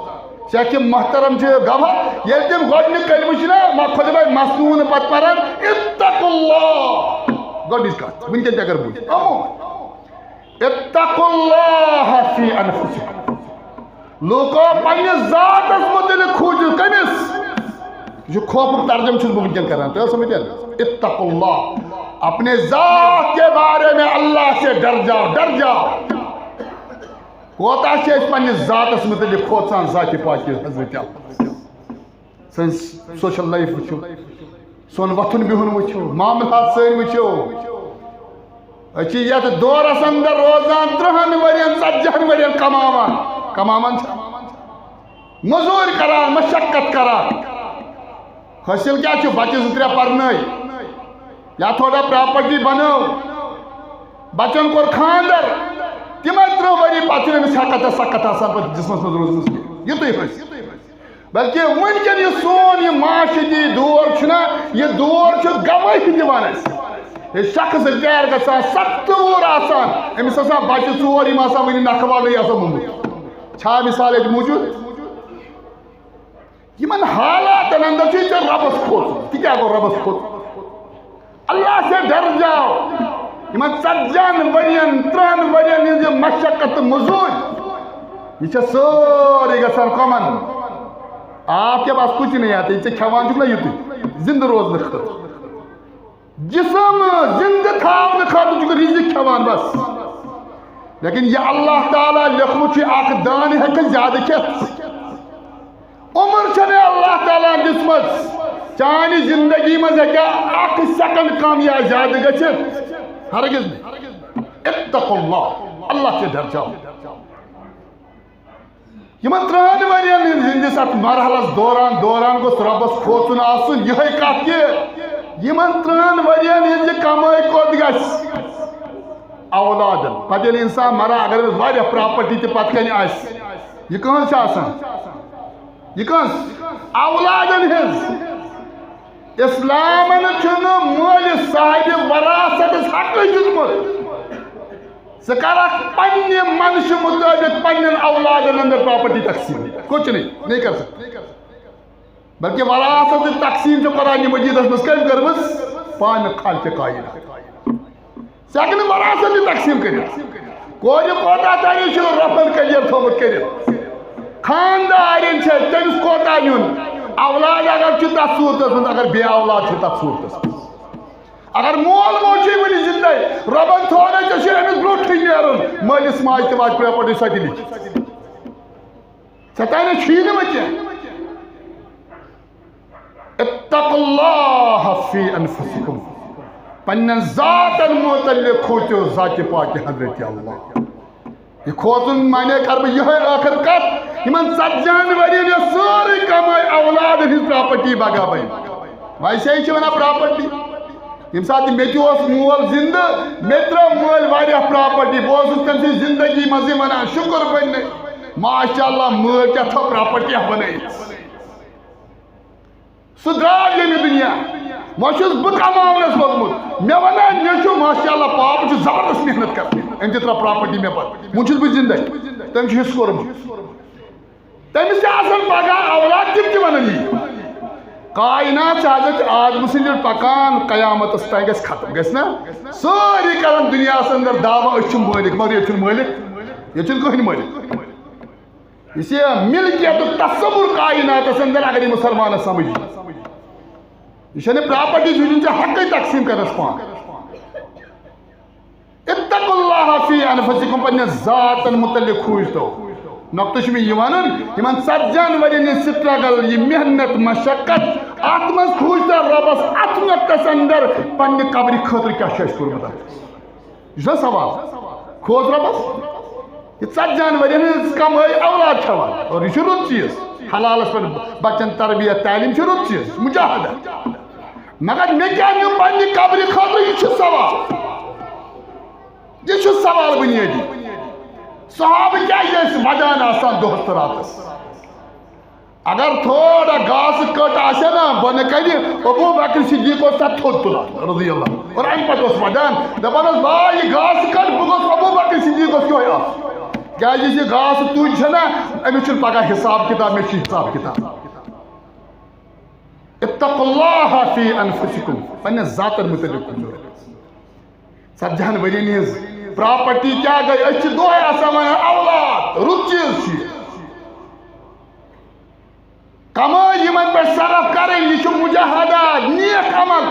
شیخ محترم چھِ گواہ، ییٚلہِ تِم گۄڈٕنیُک کلمہٕ چھِ نا، ما خطبہ مسنون پتہٕ پران، "اتقوا اللہ"۔ گۄڈٕنِچ کتھ، وٕنکٮ۪ن تہِ اگر بوٗزِو، یِمو، "اتقوا اللہ فی انفسکم"۔ لوٗکو، پننِس ذاتس متعلق کھوٗژِو۔ کٔمِس؟ یہِ چھُ خوفُک ترجمہٕ چھُس بہٕ وٕنکٮ۪ن کران، تُہۍ ٲسوا وٕنکٮ۪ن؟ "اتقوا اللہ"۔ اپنے ذات کے بارے میں اللہ سے ڈر جاؤ، ڈر جاؤ۔ کوتاہ چھِ أسۍ پننِس ذاتس متعلق کھوژان، ذاتِ پاکہِ حضرت اللہ؟ سٲنۍ سوشل لایف وٕچھِو، سون وۄتھُن بِہُن وٕچھِو، معاملات سٲنۍ وٕچھِو۔ أسۍ چھِ یتھ دورس اندر روزان، ترٕہن ؤرین، ژتجی ہن ؤرین کماوان۔ کماوان چھا؟ مزوٗرۍ کران، مشقت کران۔ حٲصِل کیٛاہ چھُ؟ بچہِ زٕ ترٛےٚ پرنٲے یا تھوڑا پراپرٹی بنٲو، بچن کوٚر خانٛدر، تِمے ترٕہ ؤری پتہٕ چھُنہٕ أمِس ہٮ۪کتھ سکتھ آسان پتہٕ جسمس منٛز روزنس کینٛہہ۔ یُتُے حٲصِل۔ بلکہ وٕنکٮ۪ن یُس سون یہِ معاشرتی دور چھُنہ، یہِ دور چھُ گوٲہی دِوان اَسہِ۔ یہِ شخص رِٹایَر گژھان، ستہٕ وُہُر آسان، أمِس آسان بچہِ ژور، یِم آسان وٕنہِ نکھٕ والنٕے آسان موٚمُت۔ چھا مثال ییٚتہِ موٗجوٗد؟ یِمن حالاتن اندر چھُ ژےٚ رۄبس کھوژُن۔ تہِ کیٛاہ گوٚو رۄبس کھوژُن؟ اللہ سے ڈر جاؤ۔ یِمن ژتجی ہن ؤرین، ترٕہن ؤرین ہٕنٛز یہِ مشقت تہٕ مٔزوٗرۍ، یہِ چھےٚ سٲرٕے گژھان کمن؟ آپ کے پاس کچھ نہیں آتا، یہِ ژےٚ کھٮ۪وان چھُکھ نہ یُتُے زندٕ روزنہٕ خٲطرٕ۔ جسم زندٕ تھاونہٕ خٲطرٕ چھُکھ رزق کھٮ۪وان بس۔ لیکن یہِ اللہ تعالیٰ لیوٚکھمُت چھُ، اکھ دانہٕ ہیٚکہِ زیادٕ کھٮ۪تھ۔ عمر چھنہٕ اللہ تعالیٰ ہن دِژمٕژ۔ چانہِ زندگی منٛز ہیٚکیٛاہ اکھ سیکنڈ کم یا زیادٕ گٔژھِتھ؟ ہرگز نہٕ۔ اتقوا اللہ، اللہ سے ڈر جاؤ۔ یِمن ترٕہن ؤرین ہٕنٛدِس اتھ مرحلس دوران، دوران گوٚژھ رۄبس کھوژُن آسُن۔ یِہے کتھ کہِ یِمن ترٕہن ؤرین ہٕنٛز یہِ کمٲے کوٚت گژھِ؟ اولادن۔ پتہٕ ییٚلہِ انسان مران، اگر أمِس واریاہ پراپرٹی تہِ پتہٕ کنہِ آسہِ، یہِ کٕہٕنٛز چھِ آسان؟ یہِ کٕہٕنٛز؟ اولادن ہٕنٛز۔ اسلامن چھُنہٕ مٲلِس صاحبِ وراثتس حقٕے دیُتمُت۔ ژٕ کرکھ پننہِ منشہٕ مطٲبق پننٮ۪ن اولادن اندر پراپرٹی تقسیم۔ کچھ نہیں، نہیں کر سکتے۔ بلکہ وراثت تقسیم چھِ قرآن مجیدس منٛز کٔمۍ کٔرمٕژ؟ پانہٕ خالق کائنات۔ ژٕ ہٮ۪کھ نہٕ وراثت تہِ تقسیٖم کٔرِتھ۔ کورِ کوتاہ تانۍ چھُ رۄپن کٔلیر تھوٚومُت کٔرِتھ؟ خاندارٮ۪ن چھِ تٔمِس کوتاہ نیُن؟ اولاد اگر چھُ تَتھ صوٗرتس منٛز، اگر بے اولاد چھُ تَتھ صوٗرتس منٛز۔ اگر مول موج چھُے وُنہِ زِندَے، رۄبن تھوٚو نَے، ژےٚ چھُے أمِس برونٛٹھٕے نیرُن، مٲلِس ماجہِ تہِ واتہِ پراپرٹی سۄ تہِ لیکھِتھ۔ ژےٚ تانۍ چھُے نہٕ وۄنۍ کینٛہہ۔ اتقوا اللہ فی انفسکم، پننٮ۪ن ذاتن متعلق کھوژِو ذاتِ پاکہِ حضرت اللہ۔ یہِ کھوژُن معنی کرٕ بہٕ یِہوٚے ٲخٕر کتھ، یِمن ژتجی ہن ؤرین یۄس سٲرٕے کمٲے اولادن ہٕنٛز پراپرٹی بگا بٔنۍ۔ ویسے چھِ ونان پراپرٹی۔ ییٚمہِ ساتہٕ مےٚ تہِ اوس مول زندٕ، مےٚ تہِ ترٲو مٲلۍ واریاہ پراپرٹی۔ بہٕ اوسُس تٔمۍ سٕنٛزِ زندگی منٛزٕے ونان، شُکر بٔنۍ نے، ماشاء اللہ، مٲلۍ کیٛاہ تھٲو پراپرٹی بنٲیِتھ۔ سُہ درٛاو ییٚمہِ دُنیا۔ وۄنۍ چھُس بہٕ کماونس لوٚگمُت۔ مےٚ ونان، مےٚ چھُ ماشاء اللہ، پاپہٕ چھُ زبردست محنت کران۔ أمۍ تہِ ترٲو پراپرٹی مےٚ پتہٕ۔ وُنہِ چھُس بہٕ زندے۔ تٔمۍ چھُ حصہٕ کوٚرمُت۔ تٔمِس تہِ آسن پگاہ اولاد، تِم تہِ ونن یی۔ کائنات چھِ حضرت آدم سٕنٛدِ پٮ۪ٹھ پکان، قیامتس تام گژھِ ختم، گژھِ نا؟ سٲری کرن دُنیاہس اندر دعویٰ، أسۍ چھِ مٲلِک، مگر ییٚتہِ چھُنہٕ مٲلِک، ییٚتہِ چھُنہٕ کٕہٕنۍ مٲلِک۔ یُس یہِ ملکیتُک تصور کائناتس اندر، اگر یہِ مسلمانس سمجھ یی، یہِ چھنہٕ پراپرٹی، یہِ چھُنہٕ ژےٚ حقٕے تقسیٖم کرنس پانہٕ۔ اتقوا اللہ فی انفسکم، پننٮ۪ن ذاتن متعلق کھوٗژتو۔ نقطہٕ چھُ مےٚ یہِ ونُن، یِمن ژتجی ہن ؤرین یہِ struggle، یہِ محنت، مشقت، اتھ منٛز کھوٗژتو رۄبس اتھ نقطس اندر، پننہِ قبرِ خٲطرٕ کیٛاہ چھُ اَسہِ کوٚرمُت اتھ؟ یہِ چھُنہ سوال؟ کھوژ رۄبس۔ یہِ ژتجی ہن ؤرین ہٕنٛز کمٲے اولاد کھٮ۪وان، اور یہِ چھُ رُت چیٖز۔ حلالس پٮ۪ٹھ بچن تربیت، تعلیٖم چھُ رُت چیٖز، مجاہدہ۔ مگر مےٚ کیٛاہ نیوٗ پننہِ قبرِ خٲطرٕ، یہِ چھُ سوال۔ یہِ چھُ سوال بنیٲدی۔ صحابہٕ کیٛازِ ٲسۍ ودان آسان دۄہس تہٕ راتس؟ اگر تھوڑا گاسہٕ کٔٹ آسہِ نا بۄنہٕ کنہِ، ابو بکر صدیق اوس تتھ تھوٚد تُلان رضی اللہ عنہ۔ اور امہِ پتہٕ اوس ودان، دپان اوس، "بھاے، یہِ گاسہٕ کٔٹ، بہٕ گوٚژھ ابو بکر صدیق اوس یِہوٚے آسُن۔" کیٛازِ یُس یہِ گاسہٕ تُج چھےٚ نا، أمِس چھُنہٕ پگاہ حساب کتاب، مےٚ چھُ حساب کتاب۔ اتقوا اللہ فی انفسکم، پننٮ۪ن ذاتن متعلق کھوٗژِو۔ ژتجی ہن ؤرین ہٕنٛز پراپرٹی کیٛاہ گٔے؟ أسۍ چھِ دۄہے آسان ونان، اولاد رُت چیٖز چھُ یہِ۔ کمٲے یِمن پٮ۪ٹھ صرف کرٕنۍ، یہِ چھُ مجاہدہ، نیک عمل۔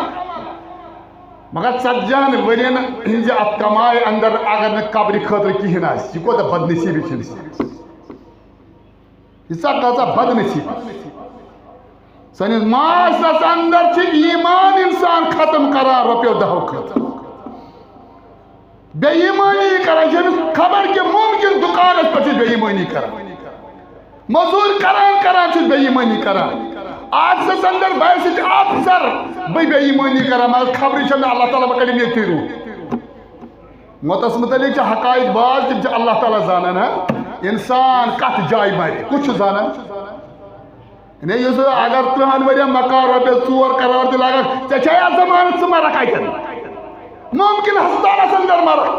مگر ژتجی ہن ورین ہٕنٛزِ اتھ کمایہِ اندر اگر نہٕ قبرِ خٲطرٕ کِہیٖنۍ آسہِ، یہِ کوٗتاہ بدنصیٖبی چھِ انسان۔ یہِ ژا کۭژاہ بدنصیٖبی۔ سٲنِس معاشرس اندر چھِ ایمان انسان ختم کران رۄپیو دہو خٲطرٕ۔ بے ایمٲنی کران، ییٚمِس خبر کہِ ممکن دُکانس پٮ۪ٹھ چھُ بے ایمٲنی کران۔ مزوٗرۍ کران کران چھُس بے ایمٲنی کران۔ آفسس اندر باسہِ تہِ افسر، بہٕ بے ایمٲنی کران، مگر خبرٕے چھےٚ نہٕ اللہ تعالیٰ ما کڑِ مےٚ تہِ روٗح۔ موتس متعلق چھِ حقائق باز، تِم چھِ اللہ تعالیٰ زانان۔ ہا، انسان کتھ جایہِ مرِ، کُس چھُ زانان؟ نے یُس اگر ترٕہن ؤرین مکان رۄپیس ژور کرور تہِ لاگکھ، ژےٚ چھے اتھ زمانس ژٕ مرکھ اتٮ۪ن؟ ممکن ہسپتالس اندر مرکھ،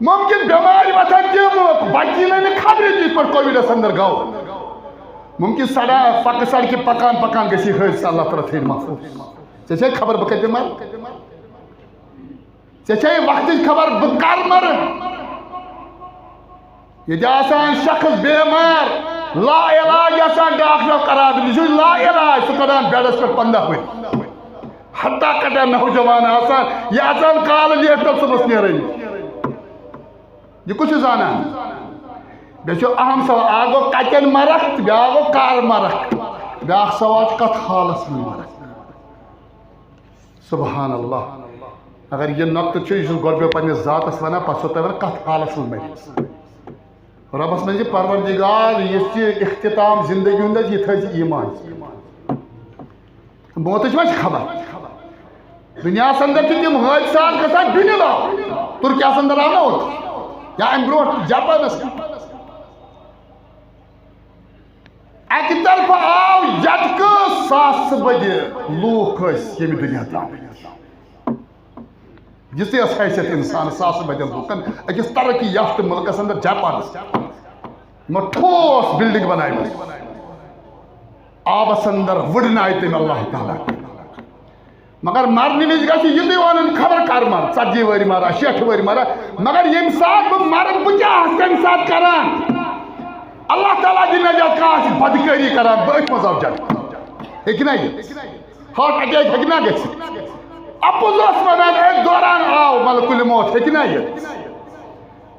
ممکن بٮ۪مارِ وۄتھن تہِ بچی نہٕ نہٕ خبرِ تہِ یِتھ پٲٹھۍ کووِڈس اندر گوٚو۔ ممکن سڑا پکہٕ سڑکہِ پکان پکان گژھی حٲدثہٕ، اللہ تعالیٰ تھٲیِن محفوظ۔ ژےٚ چھے خبر بہٕ کتہِ مرٕ؟ ژےٚ چھے وقتٕچ خبر بہٕ کر مرٕ؟ ییٚتہِ آسان شخص بیمار، لا علاج آسان، ڈاکٹرو قرار دِتھ، یہِ چھُ لا علاج، سُہ کڑان بیڈس پٮ۪ٹھ پنٛداہ ؤری۔ حتیٰ کڑان نوجوان آسان، یہِ اژان کالہٕ لیٹ تہٕ صُبحس نیران۔ یہِ کُس چھُ زانان؟ بیٚیہِ چھُ اہم سوال، اکھ گوٚو کتٮ۪ن مرکھ تہٕ بیٛاکھ گوٚو کر مرکھ۔ بیٛاکھ سوال چھُ کتھ حالس منٛز مرکھ۔ سبحان اللہ۔ اگر یہِ نۄقطہٕ چھُ، یہِ چھُس گۄڈٕ بہٕ پننِس ذاتس ونان، پتہٕ چھُسو تۄہہِ ونان کتھ حالس منٛز مرِ۔ رۄبس منٛز یہِ پروردگار، یُس یہِ اختتام زندگی ہُنٛد آسہِ، یہِ تھٲوزِ ایمان۔ موتٕچ ما چھِ خبر؟ دُنیاہس اندر چھِ تِم حٲدثات گژھان، دُنیا آو۔ ترکیہس اندر آو نہ اوترٕ؟ یا امہِ برونٛٹھ جاپانس؟ اکہِ طرفہٕ آو جٹکہٕ، ساسہٕ بٔدِ لوٗکھ ٲسۍ ییٚمہِ دُنیا درٛامٕتۍ۔ یِژٕے ٲس حیثیت انسان، ساسہٕ بٔدٮ۪ن لوٗکن أکِس ترقی یافتہٕ مُلکس اندر، جاپانس۔ یِمو ٹھوس بلڈنگ بنایمٕژ۔ آبس اندر وُڈٕنۍ آیہِ تٔمۍ اللہ تعالیٰ۔ مگر مرنہٕ وِزِ گژھِ یِتُے ونُن، خبر کر مر، ژتجی ؤری مرا، شیٹھ ؤری مرا۔ مگر ییٚمہِ ساتہٕ بہٕ مرٕ، بہٕ کیٛاہ آسہٕ تَمہِ ساتہٕ کران؟ اللہ تعالیٰ دِ نجات، کانٛہہ آسہِ بدکٲری کران، بہٕ أتھۍ منٛز آو جنت۔ ہیٚکہِ نا یہِ؟ ہارٹ اٹیک ہیٚکہِ نا گٔژھِتھ؟ اَپُز اوس ونان، أتھۍ دوران آو ملک الموت، ہیٚکہِ نا یِتھ؟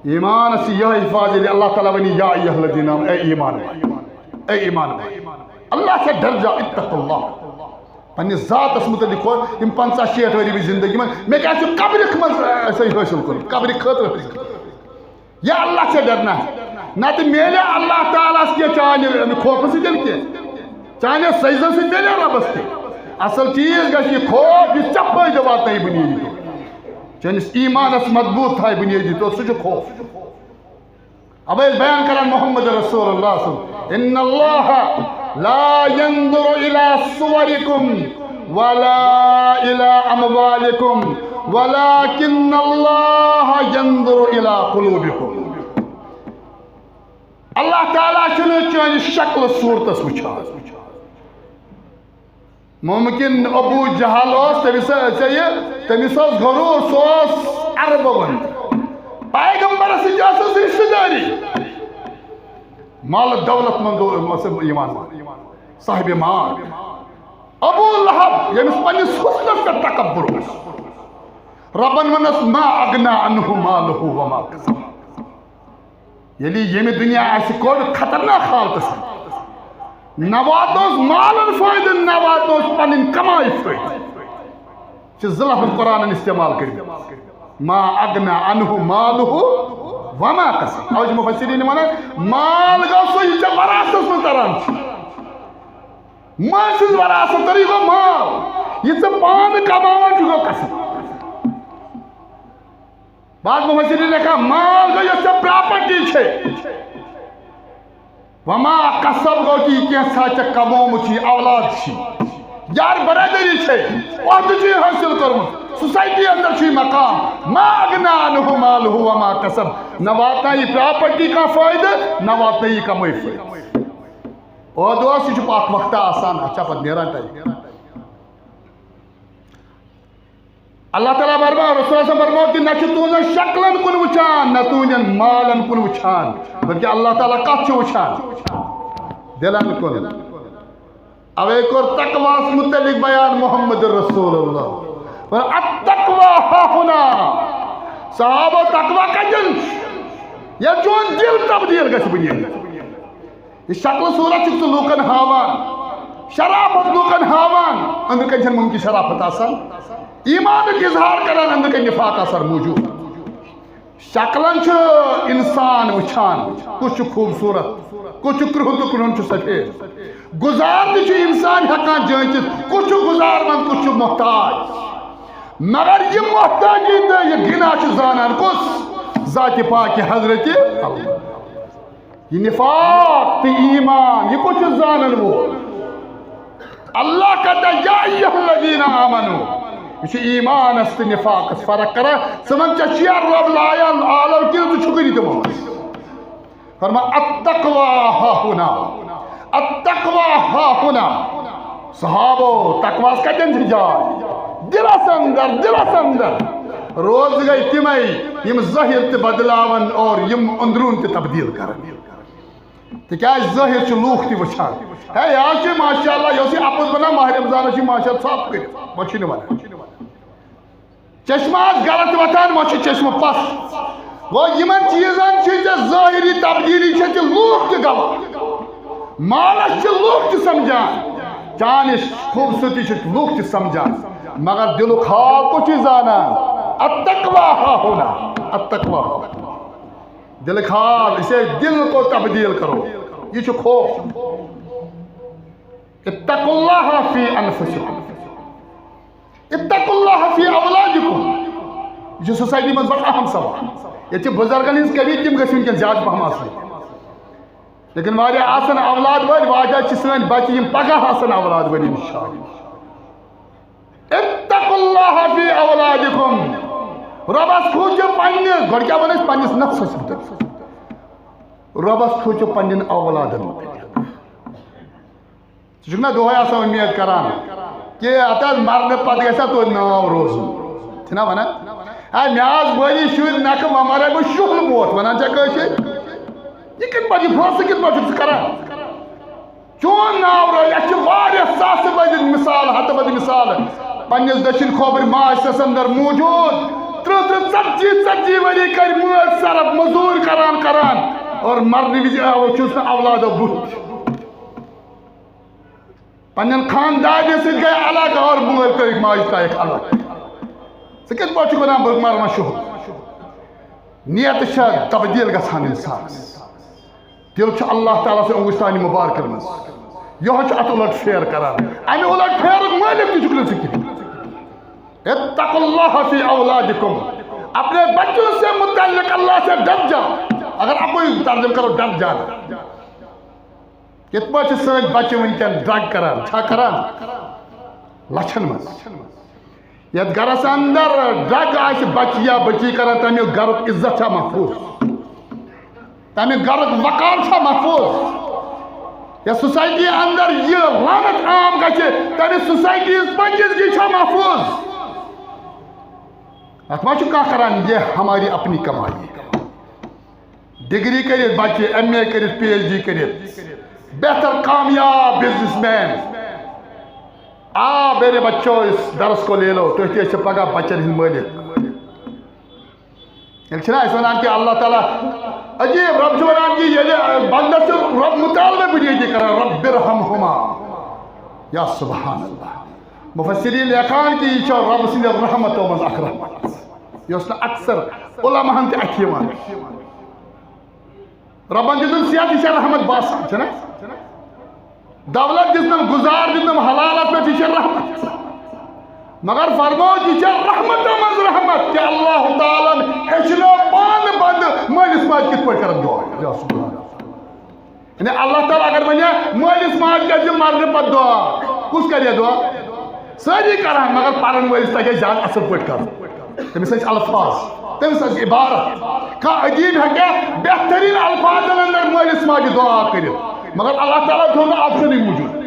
ایمانس چھِ یِہے حفاظت، ییٚلہِ اللہ تعالیٰ ونہِ، یا ایھا الذین آمنوا، اے ایمان وٲلۍ، اے ایمان وٲلۍ، اللہ سے ڈر جاؤ، اتقوا اللہ۔ پننِس ذاتس متعلق ہو، یِم پنژاہ شیٹھ ؤری بہٕ زندگی منٛز، مےٚ کیٛاہ چھُ قبرِ منٛز، ٲ، سۭتۍ حٲصِل کوٚرمُت، قبرِ خٲطرٕ حٲصِل کوٚرمُت۔ یا اللہ سے ڈرنا ہے، نتہٕ میلہِ اللہ تعالیٰ ہس کینٛہہ چانہِ امہِ خوفہٕ سۭتۍ کینٛہہ، چانہِ سجدٕ سۭتۍ میلہِ رۄبس کینٛہہ۔ اصل چیٖز گژھِ یہِ خوف، یُس ژےٚ فٲیدٕ واتنایہِ بُنیٲدی طور، چٲنِس ایمانس مضبوط تھایہِ بُنیٲدی طور، سُہ چھُ خوف۔ اب أسۍ بیان کران محمد رسول اللہ صلی اللہ علیہ وسلم، ان اللہ لا ينظر الى صوركم ولا الى اموالكم ولكن الله ينظر الى قلوبكم۔ اللہ تعالیٰ چھُنہٕ چٲنِس شکلہٕ صوٗرتس وٕچھان۔ ممکن ابو جہل اوس، تٔمِس ٲس یہِ، تٔمِس اوس غرور، سُہ اوس عربہٕ وَن۔ پیغمبرس سۭتۍ ٲسٕس رشتہٕ دٲری۔ مال دولت مند اوس ایمان وول، صاحب مال۔ ابو لہب، ییٚمِس پننِس حسنس پٮ۪ٹھ تکبر اوس۔ ربن ووٚنُس، "ما اغنى عنه ماله وما كسب۔" ییٚلہِ ییٚمہِ دُنیا اَسہِ کوٚڑ خطرناک حالتس منٛز، نہ واتنوس مالن فٲیدٕ، نہ واتنوس پنٕنۍ کماے فٲیدٕ۔ چھِ زٕ لفظ قرآنن استعمال کٔرمٕتۍ، "ما اغنى عنه ماله وما كسب۔" اوٕ چھِ مفسرین ونان، مال گوٚو سُہ، یہِ ژےٚ وراثتس منٛز تران چھُ۔ مٲلۍ سٕنٛز وراثت تٔرٕے گوٚو مال، یہِ ژٕ پانہٕ کماوان چھُ گوٚو کسب۔ بعض مفسرین لیکھان، مال گوٚو یۄس ژےٚ پراپرٹی چھے۔ وما کسب گوٚو کہِ یہِ کینٛژھا ژےٚ کمومُت چھُے، اولاد چھُے، یار برادری چھے، عہدٕ چھُے حٲصِل کوٚرمُت، سوسایٹی اندر چھُے مقام۔ ما اغنى عنه ماله وما كسب، نہ واتنایہِ یہِ پراپرٹی کانٛہہ فٲیدٕ، نہ واتنایہِ یہِ کمٲے فٲیدٕ۔ عہدٕ اوس، یہِ چھُ اکھ وقتہ آسان، اتھ چھا پتہٕ نیران ٹایم۔ اللہ تعالیٰ فرماو، رسول صلی اللہ علیہ وسلم فرماو کہِ نہ چھُ تُہنٛزن شکلن کُن وٕچھان، نہ تُہنٛدٮ۪ن مالن کُن وٕچھان، بلکہِ اللہ تعالیٰ کتھ چھُ وٕچھان؟ دلن کُن۔ اوے کوٚر تقواہس متعلق بیان محمد رسول اللہ۔ ووٚن، "التقوی ہاہنا۔" صحابہ، تقوی کتٮ۪ن چھُ؟ ییٚلہِ چون دل تبدیل گژھِ بنیٲدی۔ یہِ شکل صورت چھُکھ ژٕ لوٗکن ہاوان، شرافت لوٗکن ہاوان، أنٛدرٕ کنہِ چھَنہٕ مُمکِن شرافت آسان۔ ایمانُک اظہار کران، أنٛدرٕ کنہِ نفاق آسان موجود۔ شکلن چھُ انسان وٕچھان، کُس چھُ خوٗبصوٗرت، کُس چھُ کرٛہُن تہٕ کرٛہُن چھُ سفید۔ گُزار تہِ چھُ انسان ہٮ۪کان جٲنٛچِتھ، کُس چھُ گُزار منٛد، کُس چھُ محتاج۔ مگر یہِ محتاجی تہٕ یہِ غنا چھُ زانان کُس؟ ذاتِ پاکہِ حضرت اللہ۔ یہِ نفاق تہٕ ایمان، یہِ کُس چھُ زانن وول؟ اللہ کتہ، یا ایھا الذین آمنو۔ یہِ چھُ ایمانس تہٕ نفاقس فرق کران۔ ژٕ وَن، ژےٚ چھُیا رۄب لایان عالم کِنہٕ ژٕ چھُکھ نہٕ تِمو منٛز؟ فرمان، التقوی ہاہنا، التقوی ہاہنا۔ صحابو، تقواہس کتٮ۪ن چھِ جاے؟ دلس اندر، دلس اندر۔ روز گٔے تِمے، یِم ظٲہر تہِ بدلاون اور یِم اندروٗن تہِ تبدیل کرن۔ تِکیازِ ظٲہر چھِ لوٗکھ تہِ وٕچھان۔ ہے، یہِ حظ چھِ ماشاءاللہ، یہِ اوس یہِ اپُز بنان، ماہ رمضانس چھِ ماشاءاللہ ژھۄپ کٔرِتھ۔ وۄنۍ چھُنہٕ وَنان۔ چشمہٕ آسہٕ غلط وۄتھان، وۄنۍ چھُ چشمہٕ پَس۔ گوٚو، یِمن چیٖزن چھِ ژےٚ ظٲہری تبدیٖلی چھےٚ ژےٚ لوٗکھ تہِ گواہ۔ مالس چھِ لوٗکھ تہِ سمجھان۔ چانہِ خوٗبصوٗرتی چھِ لوٗکھ تہِ سمجھان۔ مگر دِلُک حال کُس چھُے زانان؟ التقوی ہاہنا، التقوی ہاہنا۔ دِلُک حال، اسے دل کو تبدیل کرو۔ یہِ چھُ خوف۔ اتقوا اللہ فی انفسکم۔ اتقوا اللہ فی اولادکم۔ یہِ چھُ سوسایٹی منٛز بڑٕ اہم سوال۔ ییٚتہِ چھِ بُزرگن ہٕنٛز کمی، تِم گٔژھۍ وٕنکیٚن زیادٕ پہم آسٕنۍ۔ لیکن واریاہ آسن اولاد وٲلۍ، واریاہ چھِ سٲنۍ بچہِ، یِم پگاہ آسن اولاد وٲلۍ، انشاءاللہ۔ اتقوا اللہ فی اولادکم۔ رۄبس کھوٗژِو پننِس، گۄڈٕ کیٛاہ ووٚن اَسہِ؟ پننِس نفسس مُتعلق۔ رۄبس کھوٗژِو پننٮ۪ن اولادن مُتعلق۔ ژٕ چھُکھ نا دۄہے آسان اُمید کران کہِ ہتا مرنہٕ پتہٕ گژھِ ہا توتہِ ناو روزُن؟ چھِنا ونان؟ ہے، مےٚ آز وٲری شُرۍ نکھٕ، وۄنۍ مرے بہٕ شُہل موت، ونان چھا کٲشِر؟ یہِ کِتھ پٲٹھۍ، یہِ فٲصلہٕ کِتھ پٲٹھۍ چھُکھ ژٕ کران؟ چون ناو روزِ۔ اَسہِ چھِ واریاہ ساسہٕ بٔدۍ مثال، ہتہٕ بٔدۍ مثال پننِس دٔچھِنۍ کھوبرِ ماجہِ سَس اندر موجود۔ ترٕٛہ ترٕٛہ، ژتجی ژتجی ؤری کٔرۍ مٲلۍ سرف مزوٗرۍ کران کران، اور مرنہٕ وِزِ آو، چھُس نہٕ اولادو بُتھ۔ پننٮ۪ن خاندارنہِ سۭتۍ گٔے الگ اور مٲلۍ ترٲوِکھ ماجہِ ترٲوِکھ الگ۔ ژٕ کِتھ پٲٹھۍ چھُکھ ونان بہٕ مرٕ وۄنۍ شُہُل؟ نیتہٕ چھےٚ تبدیل گژھان انسانس۔ دل چھُ اللہ تعالیٰ سٕنٛدِ اونگُج سانہِ مُبارکہِ منٛز۔ یِہوٚے چھُ اتھ اُلٹ پھیر کران۔ امہِ اُلٹ پھیرُک مٲلِک تہِ چھُکھ نہٕ ژٕ کِہیٖنۍ۔ اتقوا اللہ فی اولادکم۔ اپنے بچوں سے متعلق اللہ سے ڈر جاؤ۔ اگر اکوے ترجمہٕ کرو، ڈر جانا۔ یِتھ پٲٹھۍ چھِ سٲنۍ بچہِ وٕنکیٚن ڈرگ کران، چھا کران؟ لچھن منٛز۔ یتھ گرس اندر ڈرگ آسہِ بچہِ یا بچی کران، تمیُک گرُک عزت چھا محفوظ؟ تمیُک گرُک وقار چھا محفوظ؟ یتھ سوسایٹی اندر یہِ لعنت عام گژھِ، تمہِ سوسایٹی ہٕنٛز پٲکیزگی چھا محفوظ؟ اتھ ما چھُ کانٛہہ کران، یہ ہماری اپنی کمائی ہے۔ ڈگری کٔرِتھ بچہِ، ایم اے کٔرِتھ، پی ایچ ڈی کٔرِتھ، بہتر کامیاب بزنس مین۔ آ، میرے بچو، اس درس کو لے لو، تُہۍ تہِ ٲسِو پگاہ بچن ہٕنٛدۍ مٲلِک۔ ییٚلہِ چھِنہ أسۍ وَنان کہِ اللہ تعالیٰ عجیٖب، رۄب چھُ وَنان کہِ ییٚلہِ بندس چھُ رۄب مطالبہٕ بنیٲدی کران، رب ارحمہما، یا سبحان اللہ۔ مفسرین لیکھان کہِ یہِ چھُ رۄب سٕنٛدِ رحمتو منٛز اکھ رحمت، یۄس نہٕ اکثر علماہن تہِ اَتھِ یِوان۔ رۄبن دِتُن صحت، یہِ چھےٚ رحمت باسان، چھےٚ نہ؟ دولت دِژنم، گُزار دِژنم حلالس پٮ۪ٹھ، یہِ چھےٚ رحمت۔ مگر فرموو، یہِ چھےٚ رحمتو منٛز رحمت کہِ اللہ تعالیٰ ہن ہیٚچھنٲو پانہٕ بندٕ مٲلِس ماجہِ کِتھ پٲٹھۍ کرن دعا۔ یا سبحان اللہ۔ یعنی اللہ تعالیٰ اگر ونہِ مٲلِس ماجہِ گژھِ مرنہٕ پتہٕ دعا، کُس کرِ دعا؟ سٲری کران، مگر پرن وٲلِس تگہِ زیادٕ اصل پٲٹھۍ کرُن۔ تٔمِس ٲسۍ الفاظ، تٔمِس ٲسۍ عبارت۔ کانٛہہ ادیٖب ہیٚکہِ بہترین الفاظن اندر مٲلِس ماجہِ دعا کٔرِتھ، مگر اللہ تعالیٰ تھوٚو نہٕ آپشنٕے موٗجوٗد۔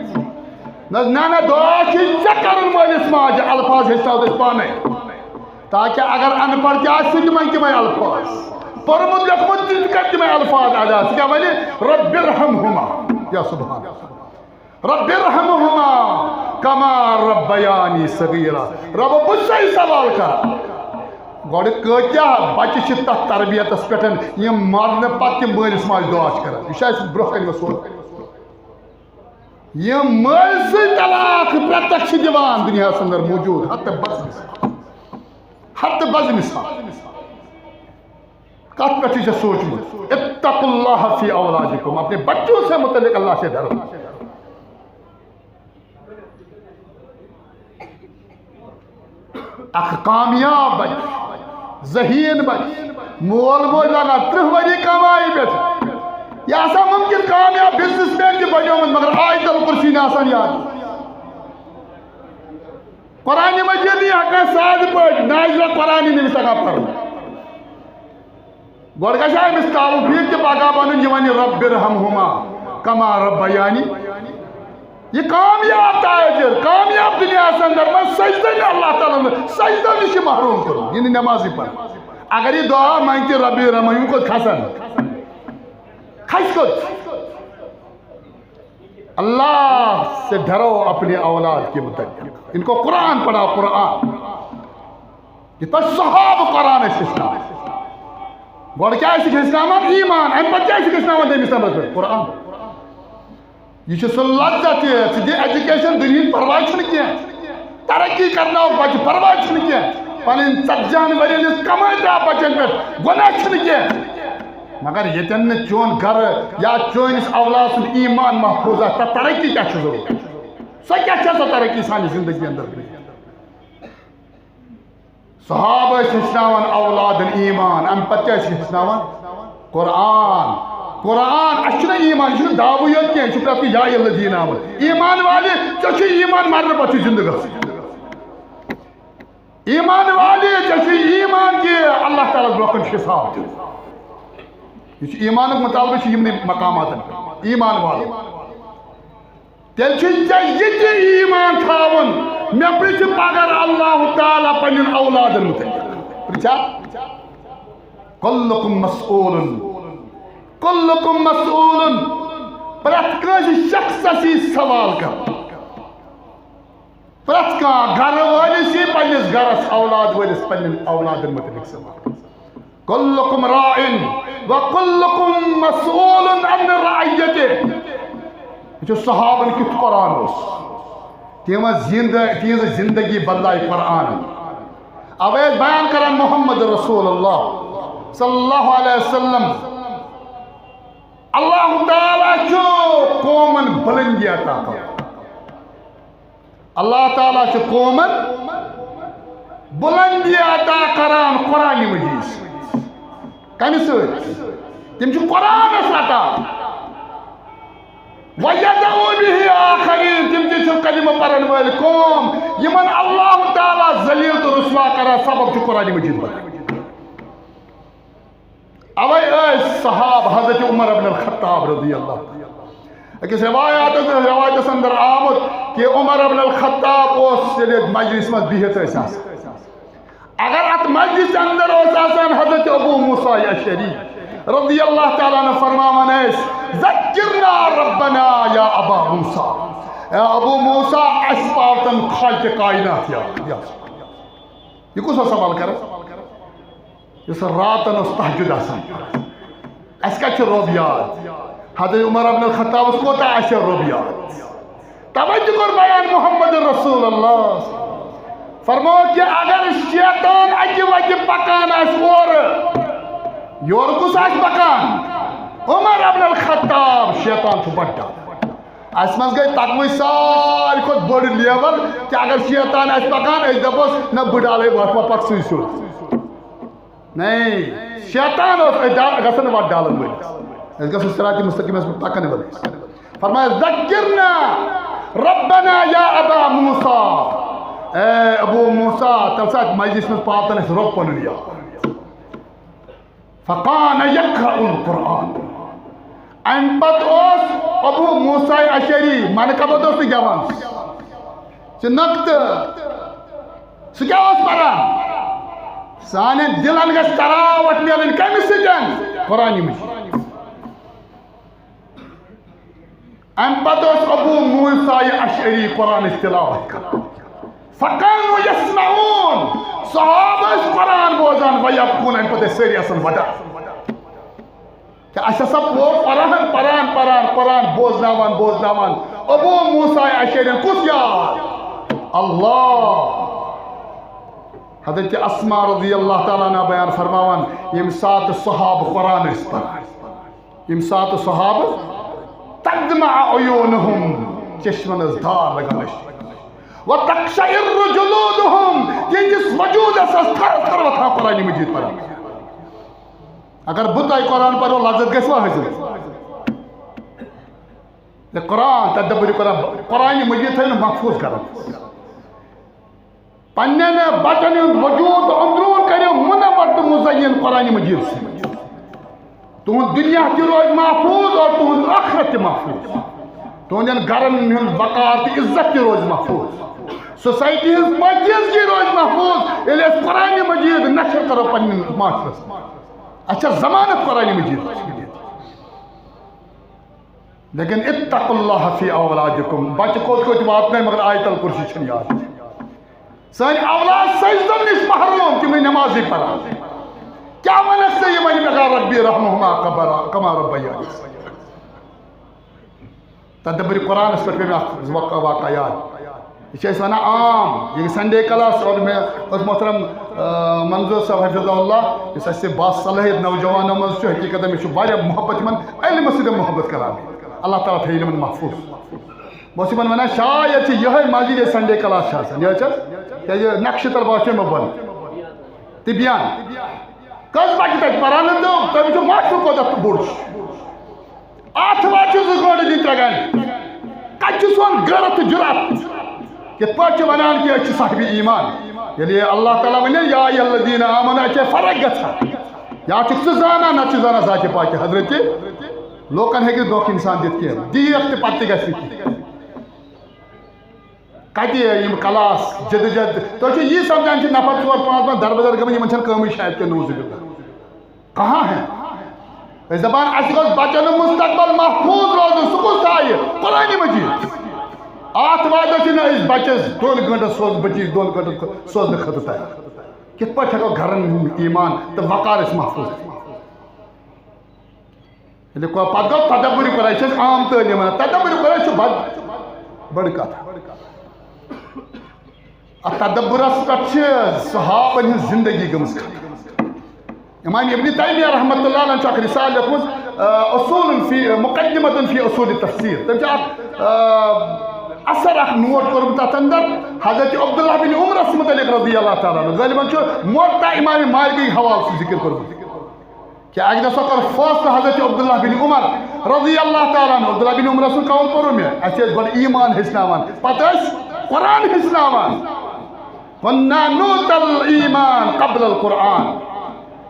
نہ، نہ، نہ، دعا چھِ ژےٚ کرُن مٲلِس ماجہِ، الفاظ ہیٚچھناو أسۍ پانے۔ تاکہ اگر ان پڑھ تہِ آسہِ، سُہ تہِ ونہِ تِمے الفاظ۔ پوٚرمُت لیوٚکھمُت تہِ کرِ تِمے الفاظ ادا۔ سُہ کیٛاہ ونہِ؟ رب ارحمہما۔ یا سبحان اللہ۔ رب ارحمهما کما ربیانی صغیرا۔ رب، بہٕ چھُسے سوال کران، گۄڈٕ کۭتیاہ بچہِ چھِ تتھ تربیتس پٮ۪ٹھ، یِم مرنہٕ پتہٕ تہِ مٲلِس ماجہِ دُعا چھِ کران؟ یہِ چھُ اَسہِ برٛونٛہہ کنہِ وۄنۍ سونٛچُن۔ یِم مٲلۍ سٕے طلاق پرٛتکھ چھِ دِوان دُنیاہس اندر موجود، حد تہٕ بس مثال، حد تہٕ بس مثال۔ کتھ پٮ۪ٹھ چھُ ژےٚ سوٗنٛچمُت؟ اتقوا اللہ فی اولادکم، اپنے بچوں سے متعلق اللہ سے ڈرو۔ اکھ کامیاب بچہ، ذہین بچہ، مول موج لگان ترٕٛہ ؤری کمایہِ پٮ۪ٹھ۔ یہِ آسان ممکن کامیاب بزنس مین تہِ بنیومُت، مگر آیت الکرسی نہٕ آسان یاد۔ قرآن مجید یہِ ہٮ۪کان سادٕ پٲٹھۍ نازلہ قرآن نہٕ أمِس تگان پرُن۔ گۄڈٕ گژھِ أمِس توفیق تہِ پگاہ بنُن، یہِ وَنہِ رب ارحمہما کما ربیانی۔ یہِ کامیاب تاجر، کامیاب دُنیاہَس اندر، منٛز سجدٕ نہٕ اللہ تعالیٰ ہن، سجدٕ نِش چھِ محروم کوٚرمُت، یہِ نہٕ نمازٕے پران۔ اگر یہِ دعا منٛگہِ تہِ رب ارحمہما، یِم کوٚت کھسن؟ کھسہِ کوٚت؟ اللہ سے ڈرو اپنے اولاد کے متعلق۔ ان کو قرآن پڑھاؤ، قرآن۔ یِتھ پٲٹھۍ صحابہٕ قرآن ٲسۍ ہیٚچھناوان۔ گۄڈٕ کیٛاہ ٲسِکھ ہیٚچھناوان؟ ایمان۔ اَمہِ پَتہٕ کیٛاہ ٲسِکھ ہیٚچھناوان دوٚیمِس نمبرَس پٮ۪ٹھ؟ قرآن۔ یہِ چھُ سُہ لذت یہِ، ژٕ دِ education، دُنیہٕچ پرواے چھُنہٕ کینٛہہ۔ ترقی کرناوکھ بچہِ، پرواے چھُنہٕ کینٛہہ۔ پنٕنۍ ژتجی ہن ؤرین ہٕنٛز کمٲے ترٛاو بچن پٮ۪ٹھ، گۄناہ چھُنہٕ کینٛہہ۔ مگر ییٚتٮ۪ن نہٕ چون گرٕ یا چٲنِس اولاد سُنٛد ایمان محفوظ آسہِ، تتھ ترقی کیٛاہ چھِ ضروٗرت؟ سۄ کیٛاہ چھےٚ سۄ ترقی سانہِ زندگی اندر؟ صحابہٕ ٲسۍ ہیٚچھناوان اولادن ایمان، امہِ پتہٕ کیٛاہ ٲسۍ ہیٚچھناوان؟ قرآن۔ قرآن، اسہِ چھُنہٕ ایمان، یہِ چھُنہٕ دعوٕے یوت کینٛہہ، یہِ چھُ پرٛٮ۪تھ کُنہِ یا الذین آمنوا۔ ایمان والے، ژےٚ چھُ ایمان، مرنہٕ پتہٕ چھُ زندٕ گژھُن۔ ایمان والے، ژےٚ چھُ ایمان کہِ اللہ تعالیٰ ہس برونٛہہ کُن چھُ حساب دیُن۔ یہِ چھُ ایمانُک مطالبہٕ چھُ یِمنٕے مقاماتن پٮ۪ٹھ، ایمان والو۔ تیٚلہِ چھُ ژےٚ یہِ تہِ ایمان تھاوُن، مےٚ پرٛژھِ پگاہ اللہ تعالیٰ پننٮ۪ن اولادن متعلق۔ پرٛژھا؟ کلکم مسئول، کلکم مسئول، پرٛٮ۪تھ کٲنٛسہِ شخصس یی سوال کرنہٕ۔ پرٛٮ۪تھ کانٛہہ گرٕ وٲلِس یی پننِس گرس، اولاد وٲلِس پننٮ۪ن اولادن متعلق سوال۔ کلکم راع و کلکم مسئول عن رعیتہ۔ وٕچھِو صحابن کیُتھ قرآن اوس۔ تِہنٛز زِندٕ-، تِہنٛز زندگی بدلایہِ قرآنن۔ اوے ٲسۍ بیان کران محمد رسول اللہ صلی اللہ علیہ وسلم۔ اللہ تعالیٰ چھُ قومن بلندی عطا کران۔ اللہ تعالیٰ چھُ قومن بلندی عطا کران قرآن مجید سۭتۍ۔ کمہِ سۭتۍ؟ تِم چھِ قرآنس رٹان۔ وَيَدْعُو بِهِ آخَرِينَ، تِم تہِ چھِ کلمہٕ پرن وٲلۍ قوم، یِمن اللہ تعالیٰ ذلیل تہٕ رسوا کران، سبب چھُ قرآن مجید بنان۔ اوے ٲسۍ صحاب حضرت عمر ابن الخطاب رضی اللہ تعالیٰ۔ أکِس روایاتس، روایتس اندر آمُت کہ عمر ابن الخطاب اوس ییٚلہِ مجلس منٛز بِہِتھ ٲسۍ آسان۔ اگر اتھ مجلس اندر اوس آسان حضرت ابو موسیٰ اشعری رضی اللہ تعالیٰ عنہ فرماوان ٲسۍ، "ذکرنا ربنا یا ابا موسیٰ"، اے ابو موسیٰ، اسہِ پاو تن خالق کائنات یاد۔ یہِ کُس اوس سوال کران؟ یُس راتن اوس تہجد آسان۔ اسہِ کتہِ چھُ رۄب یاد؟ حضرت عمر ابن الخطابس کوتاہ آسہِ ہا رۄب یاد؟ توے تہِ کوٚر بیان محمد رسول اللہ۔ فرموو کہ اگر شیطان اکہِ وتہِ پکان آسہِ اورٕ، یورٕ کُس آسہِ پکان؟ عمر ابن الخطاب، شیطان چھُ بڈان۔ اسہِ منٛز گٔے تقوی ساروی کھۄتہٕ بٔڑ لیول کہ اگر شیطان آسہِ پکان، أسۍ دپوس، "نہ، بہٕ ڈالے وتھ، وۄنۍ پکھ سُے سیوٚد۔" نہیں، شیطان اوس أتھۍ ڈا-، گژھن وتھ ڈالن وٲلِس۔ أسۍ گژھو صراط مستقیمس پٮ۪ٹھ پکن وٲلِس۔ فرمایا، "ذکرنا ربنا یا ابا موسیٰ"، اے ابو موسیٰ، تَمہِ ساتہٕ مجلس منٛز پاتن اَسہِ رۄب پنُن یاد۔ فکان یقرأ القرآن۔ امہِ پتہٕ اوس ابو موسیٰ اشعری، منقبت اوس نہٕ گٮ۪وان۔ سُہ نۄقطہٕ۔ سُہ کیٛاہ اوس پران؟ سانٮ۪ن دِلن گژھِ تراوٹھ میلٕنۍ کمہِ سۭتۍ؟ قرآن مجید۔ امہِ پتہٕ اوس ابو موسیٰ اشعری قرآنٕچ تلاوت کران۔ فکانوا یسمعون، صحابہٕ ٲسۍ قرآن بوزان، ویبکون، امہِ پتہٕ ٲسۍ سٲری آسان وۄدان۔ کیٛاہ اَسہِ ہسا پوٚر قرآن، پران، پران، قرآن بوزناوان، بوزناوان۔ ابو موسیٰ اشعریَن کُس یاد؟ اللہ۔ حضرت اسماء رضی اللہ تعالیٰ عنہا بیان فرماوان، ییٚمہِ ساتہٕ صحابہٕ قرآن ٲسۍ پران، ییٚمہِ ساتہٕ صحابہٕ، تدمع عیونہم، چشمن ٲس دار لگان ٲسۍ۔ وتقشعر جلودہم، تِہنٛدِس وجوٗدس ٲس تھر تھر وۄتھان قرآن مجید پران۔ اگر بہٕ تۄہہِ قرآن پرو، لذت گژھِ وۄنۍ حٲصِل؟ ہے قرآن، تدبر قرآن، قرآن مجید تھٲیِو نہٕ محفوظ کران۔ پننٮ۪ن بچن ہُنٛد وجود تہٕ أنٛدروٗن کٔرِو منور تہٕ مزین قرآن مجید سۭتۍ۔ تُہُنٛد دُنیا تہِ روزِ محفوظ اور تُہُنٛد ٲخرت تہِ محفوظ۔ تُہنٛدٮ۪ن گرن ہُنٛد وقار تہٕ عزت تہِ روزِ محفوظ۔ سوسائٹی ہٕنٛز پٲکیزگی روزِ محفوظ، ییٚلہِ أسۍ قرآن مجید نشر کرو پننِس معاشرس منٛز۔ اَسہِ چھےٚ ضمانت قرآن مجید۔ لیکن اتقوا اللہ فی اولادکم، بچہ کوٚت کوٚت واتنٲے، مگر آیت الکرسی چھنہٕ یاد۔ سٲنۍ اولاد سجدن نش محروم، تِمے نمازٕے پران۔ کیٛاہ ونکھ ژٕ یِمن پٮ۪ٹھ، ربی رحمہما کبرا، کما ربیانی صغیرا؟ تدبر قرآنس پٮ۪ٹھ پیٚیہِ مےٚ اکھ واقعہ، واقعہ یاد۔ یہِ چھِ أسۍ ونان عام، ییٚلہِ سنڈے کلاس اور مےٚ اوس محترم، آ، منظور صٲب حفظہ اللہ، یُس اَسہِ باصلاحیت نوجوانو منٛز چھُ، حقیقتاً مےٚ چھُ واریاہ محبت یِمن، علمہٕ سۭتۍ محبت کران۔ اللہ تعالیٰ تھٲیِن یِمن محفوظ۔ بہٕ اوسُس یِمن ونان، شاید چھِ یِہوٚے مسجد ییٚتہِ سنڈے کلاس چھِ آسان، یہِ حظ چھِ اَسہِ، کیٛازِ نقشہٕ تل باسیو مےٚ بۄنہٕ۔ تبیان۔ کٔژ بجہِ تَتہِ پران تہٕ تُہۍ وٕچھِو ماشٹر کوٗتاہ بوٚڑ چھُ۔ آتھوار چھُ زٕ گٲنٛٹہٕ دِنۍ، ترٛےٚ گٲنٛٹہٕ۔ کَتہِ چھُ سون غیرت تہٕ جُرأت؟ کِتھ پٲٹھۍ چھِ وَنان کہِ أسۍ چھِ صاحبِ ایمان؟ ییٚلہِ اللہ تعالیٰ وَنہِ، یا ایھا الذین آمنوا، اَتہِ چھےٚ فرق گژھان۔ یا چھُکھ ژٕ زانان، نَتہٕ چھُ زانان ذاتِ پاکہِ حضرتِ۔ لوٗکَن ہیٚکہِ نہٕ دھوکہٕ اِنسان دِتھ کینٛہہ۔ دیٖکھ تہِ پَتہٕ تہِ گژھِ نہٕ کینٛہہ۔ کتہِ یِم کلاس جدوجہد؟ تُہۍ چھِو یی سمجھان کہِ نفر ژور پانٛژھ پانٛژھ در بدر گٔمٕتۍ، یِمن چھَنہٕ کٲمٕے شاید کینٛہہ، نعوذ باللہ۔ کہاں ہے؟ أسۍ دپان، اَسہِ گوٚژھ بچن ہُنٛد مستقبل محفوظ روزُن، سُہ کُس تھایہِ؟ قرآن مجید۔ آتھوارِ دۄہ چھِنہٕ أسۍ بچس دۄن گٲنٛٹن سوز-، بچی دۄن گٲنٛٹن خٲ-، سوزنہٕ خٲطرٕ تیار۔ کِتھ پٲٹھۍ ہٮ۪کو گرن ہُنٛد ایمان تہٕ وقار أسۍ محفوظ تھٲوِتھ؟ ییٚلہِ کو-، پتہٕ گوٚو تدبر قرآن، یہِ چھِ أسۍ عام تعلیٖم وَنان۔ تدبر قرآن چھُ بڑ-، بٔڑ کتھ۔ اتھ تدبرس پٮ۪ٹھ چھِ صحابن ہٕنٛز زندگی گٔمٕژ ختم۔ امام ابن تیمیہ رحمۃ اللہ علیہ چھُ اکھ رسالہٕ لیوٚکھمُت، آ، اصول فی، مقدمۃ فی اصول تفسیر۔ تٔمۍ چھُ اکھ، آ، اثر اکھ نوٹ کوٚرمُت تتھ اندر، حضرت عبداللہ بن عمرس متعلق رضی اللہ تعالیٰ عنہ۔ غالباً چھُ موطا امام مالکٕکۍ حوالہٕ سُہ ذکر کوٚرمُت۔ کہ اکہِ دۄہ سا کوٚر فٲصلہٕ حضرت عبداللہ بن عمر رضی اللہ تعالیٰ عنہ۔ عبداللہ بن عمر سُنٛد قول پوٚرُو مےٚ، اَسہِ ٲسۍ گۄڈٕ ایمان ہیٚچھناوان، پتہٕ ٲسۍ قرآن ہیٚچھناوان۔ کُنّا نُؤتَ الْإِيمَانَ قَبْلَ الْقُرْآنِ۔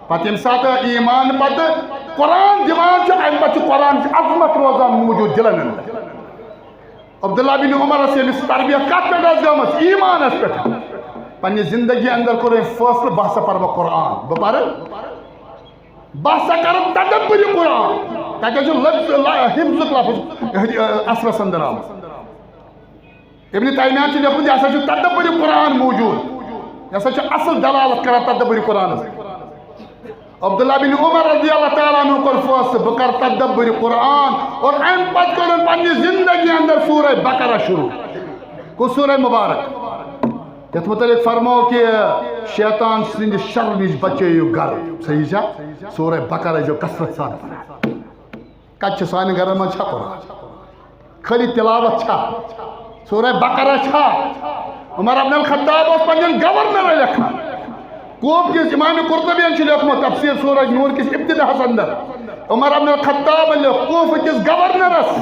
پتہٕ ییٚمہِ ساتہٕ ایمان پتہٕ قرآن دِوان چھُ، اَمہِ پتہٕ چھُ قرآن چہِ عظمت روزان موجود دِلن اندر۔ عبداللہ بن عمرس ییٚمِس تربیت کتھ پٮ۪ٹھ ٲس گٔمٕژ؟ ایمانس پٮ۪ٹھ۔ پننہِ زندگی اندر کوٚر أمۍ فٲصلہٕ، بہٕ ہسا پرٕ وۄنۍ قرآن، بہٕ پرٕ، بہٕ ہسا کرٕ تدبر قرآن۔ تتہِ حظ چھُ لفظ، لا-، حفظُک لفظ اصلس اندر آمُت۔ ابن تیمیہ چھُ لیوٚکھمُت، یہِ ہسا چھُ تدبر قرآن موجود، یہِ ہسا چھُ اصل دلالت کران تدبر قرآنس۔ عبداللہ بن عمر رضی اللہ تعالیٰ عنہ کوٚر فٲصلہٕ، بہٕ کرٕ تدبر قرآن، اور امہِ پتہٕ کوٚرُن پننہِ زندگی اندر سورہ بقرہ شروع۔ کُس سورہ مبارک؟ یتھ متعلق فرمو کہ شیطان سٕنٛدِ شرٕ نِش بچٲیِو گرٕ۔ صحیح چھا؟ سورہ بقرہ ٲسۍزیو کثرت سان پران۔ کتہِ چھِ سانٮ۪ن گرن منٛز چھا قرآن؟ خٲلی تلاوت چھا؟ سورہ بقرہ چھا؟ عمر ابن الخطاب اوس پننٮ۪ن گورنرن لیکھان۔ کوفہ کِس امام قرطبین چھُ لیوٚکھمُت تفسیر سورہ نور کِس ابتداہس اندر، عمر ابن الخطابن لیوٚکھ کوفہ کِس گورنرس،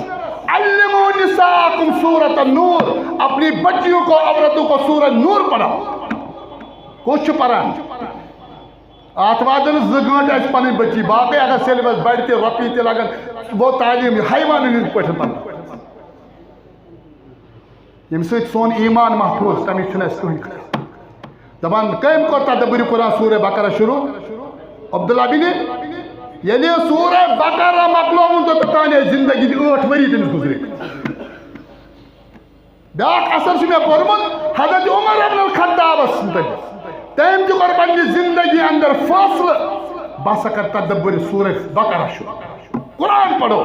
"علموا نساءکم سورۃ النور، اپنی بچیوں کو، عورتوں کو سورہ نور پڑھاؤ۔" کُس چھُ پران؟ آتھوارِ دۄہ زٕ گٲنٛٹہٕ آسہِ پنٕنۍ بچی، باقٕے اگر سیلبس بڑِ تہِ، رۄپیہِ تہِ لگن، سُہ گوٚو تعلیٖم یہِ حیوانن ہٕنٛدۍ پٲٹھۍ پرناوُن۔ ییٚمہِ سۭتۍ سون ایمان محفوظ، تَمِچ چھُنہٕ اَسہِ کٕہٕنۍ خطرٕ۔ دَپان، کٔمۍ کوٚر تدبر قرآن سورہ بقرہ شروع؟ عبداللہ بن ییٚلہِ سورہ بقرہ مۄکلووُن تہٕ توٚتام ٲسۍ زندگی ہٕنٛدۍ ٲٹھ ؤری تٔمِس گُزرے۔ بیٛاکھ اثر چھُ مےٚ پوٚرمُت حضرت عمر ابن الخطابس مُتعلق۔ تٔمۍ تہِ کوٚر پننہِ زندگی اندر فٲصلہٕ، بہٕ ہسا کرٕ تدبر سورہ بقرہ شروع، قرآن پڑھو،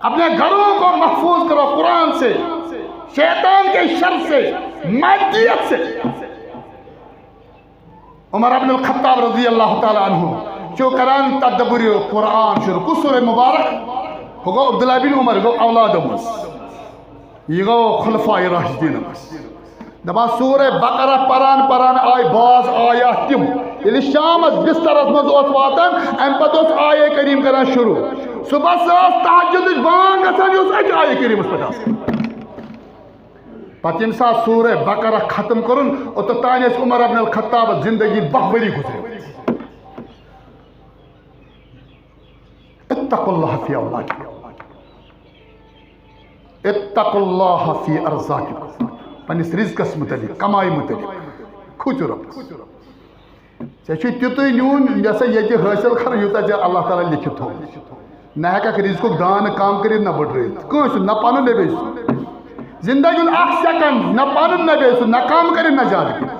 اپنے گھروں کو محفوظ کرو قرآن سے، شیطان کے شر سے، مادیت سے۔ عمر ابن الخطاب رضی اللہ تعالیٰ عنہ چھُ کران تدبر قرآن شروع۔ کُس سورہ مبارک؟ ہُہ گوٚو عبداللہ بن عمر، گوٚو اولاد منٛز۔ یہِ گوٚو خلفاء راشدین منٛز۔ دپان سورہ بقرہ پران پران آے باز آیات تِم۔ ییٚلہِ شامس بسترس منٛز اوس واتان، امہِ پتہٕ اوس آیے کریم کران شروع۔ صبحس ٲس تہجدٕچ بانگ گژھان، یہِ اوس أتھۍ آیے کریمس پٮ۪ٹھ آسان۔ پتہٕ ییٚمہِ ساتہٕ سورہ بقرہ ختم کوٚرُن، اوٚتتھ تام ٲسۍ عمر ابن الخطابس زندگی باہ ؤری گُزرے۔ اتقوا اللہ فی اولادکم، اتقوا اللہ فی ارزاقکم۔ پننِس رزقس متعلق، کمایہِ متعلق کھوٗژِو رۄبس۔ ژےٚ چھُے تیُتُے نیُن، یہِ ہسا ییٚتہِ حٲصِل کَرُن، یوٗتاہ ژےٚ اللہ تعالیٰ لیکھِتھ تھوٚومُت۔ نہ ہٮ۪کَکھ رِزقُک دانہٕ کَم کٔرِتھ، نہ بٔڑرٲوِتھ۔ کٲنٛسہِ ہُنٛد، نہ پَنُن، نہ بیٚیہِ سُنٛد۔ زِندگی ہُنٛد اَکھ سیکنڈ، نہ پَنُن، نہ بیٚیہِ سُنٛد، نہ کَم کٔرِتھ، نہ زیادٕ کٔرِتھ۔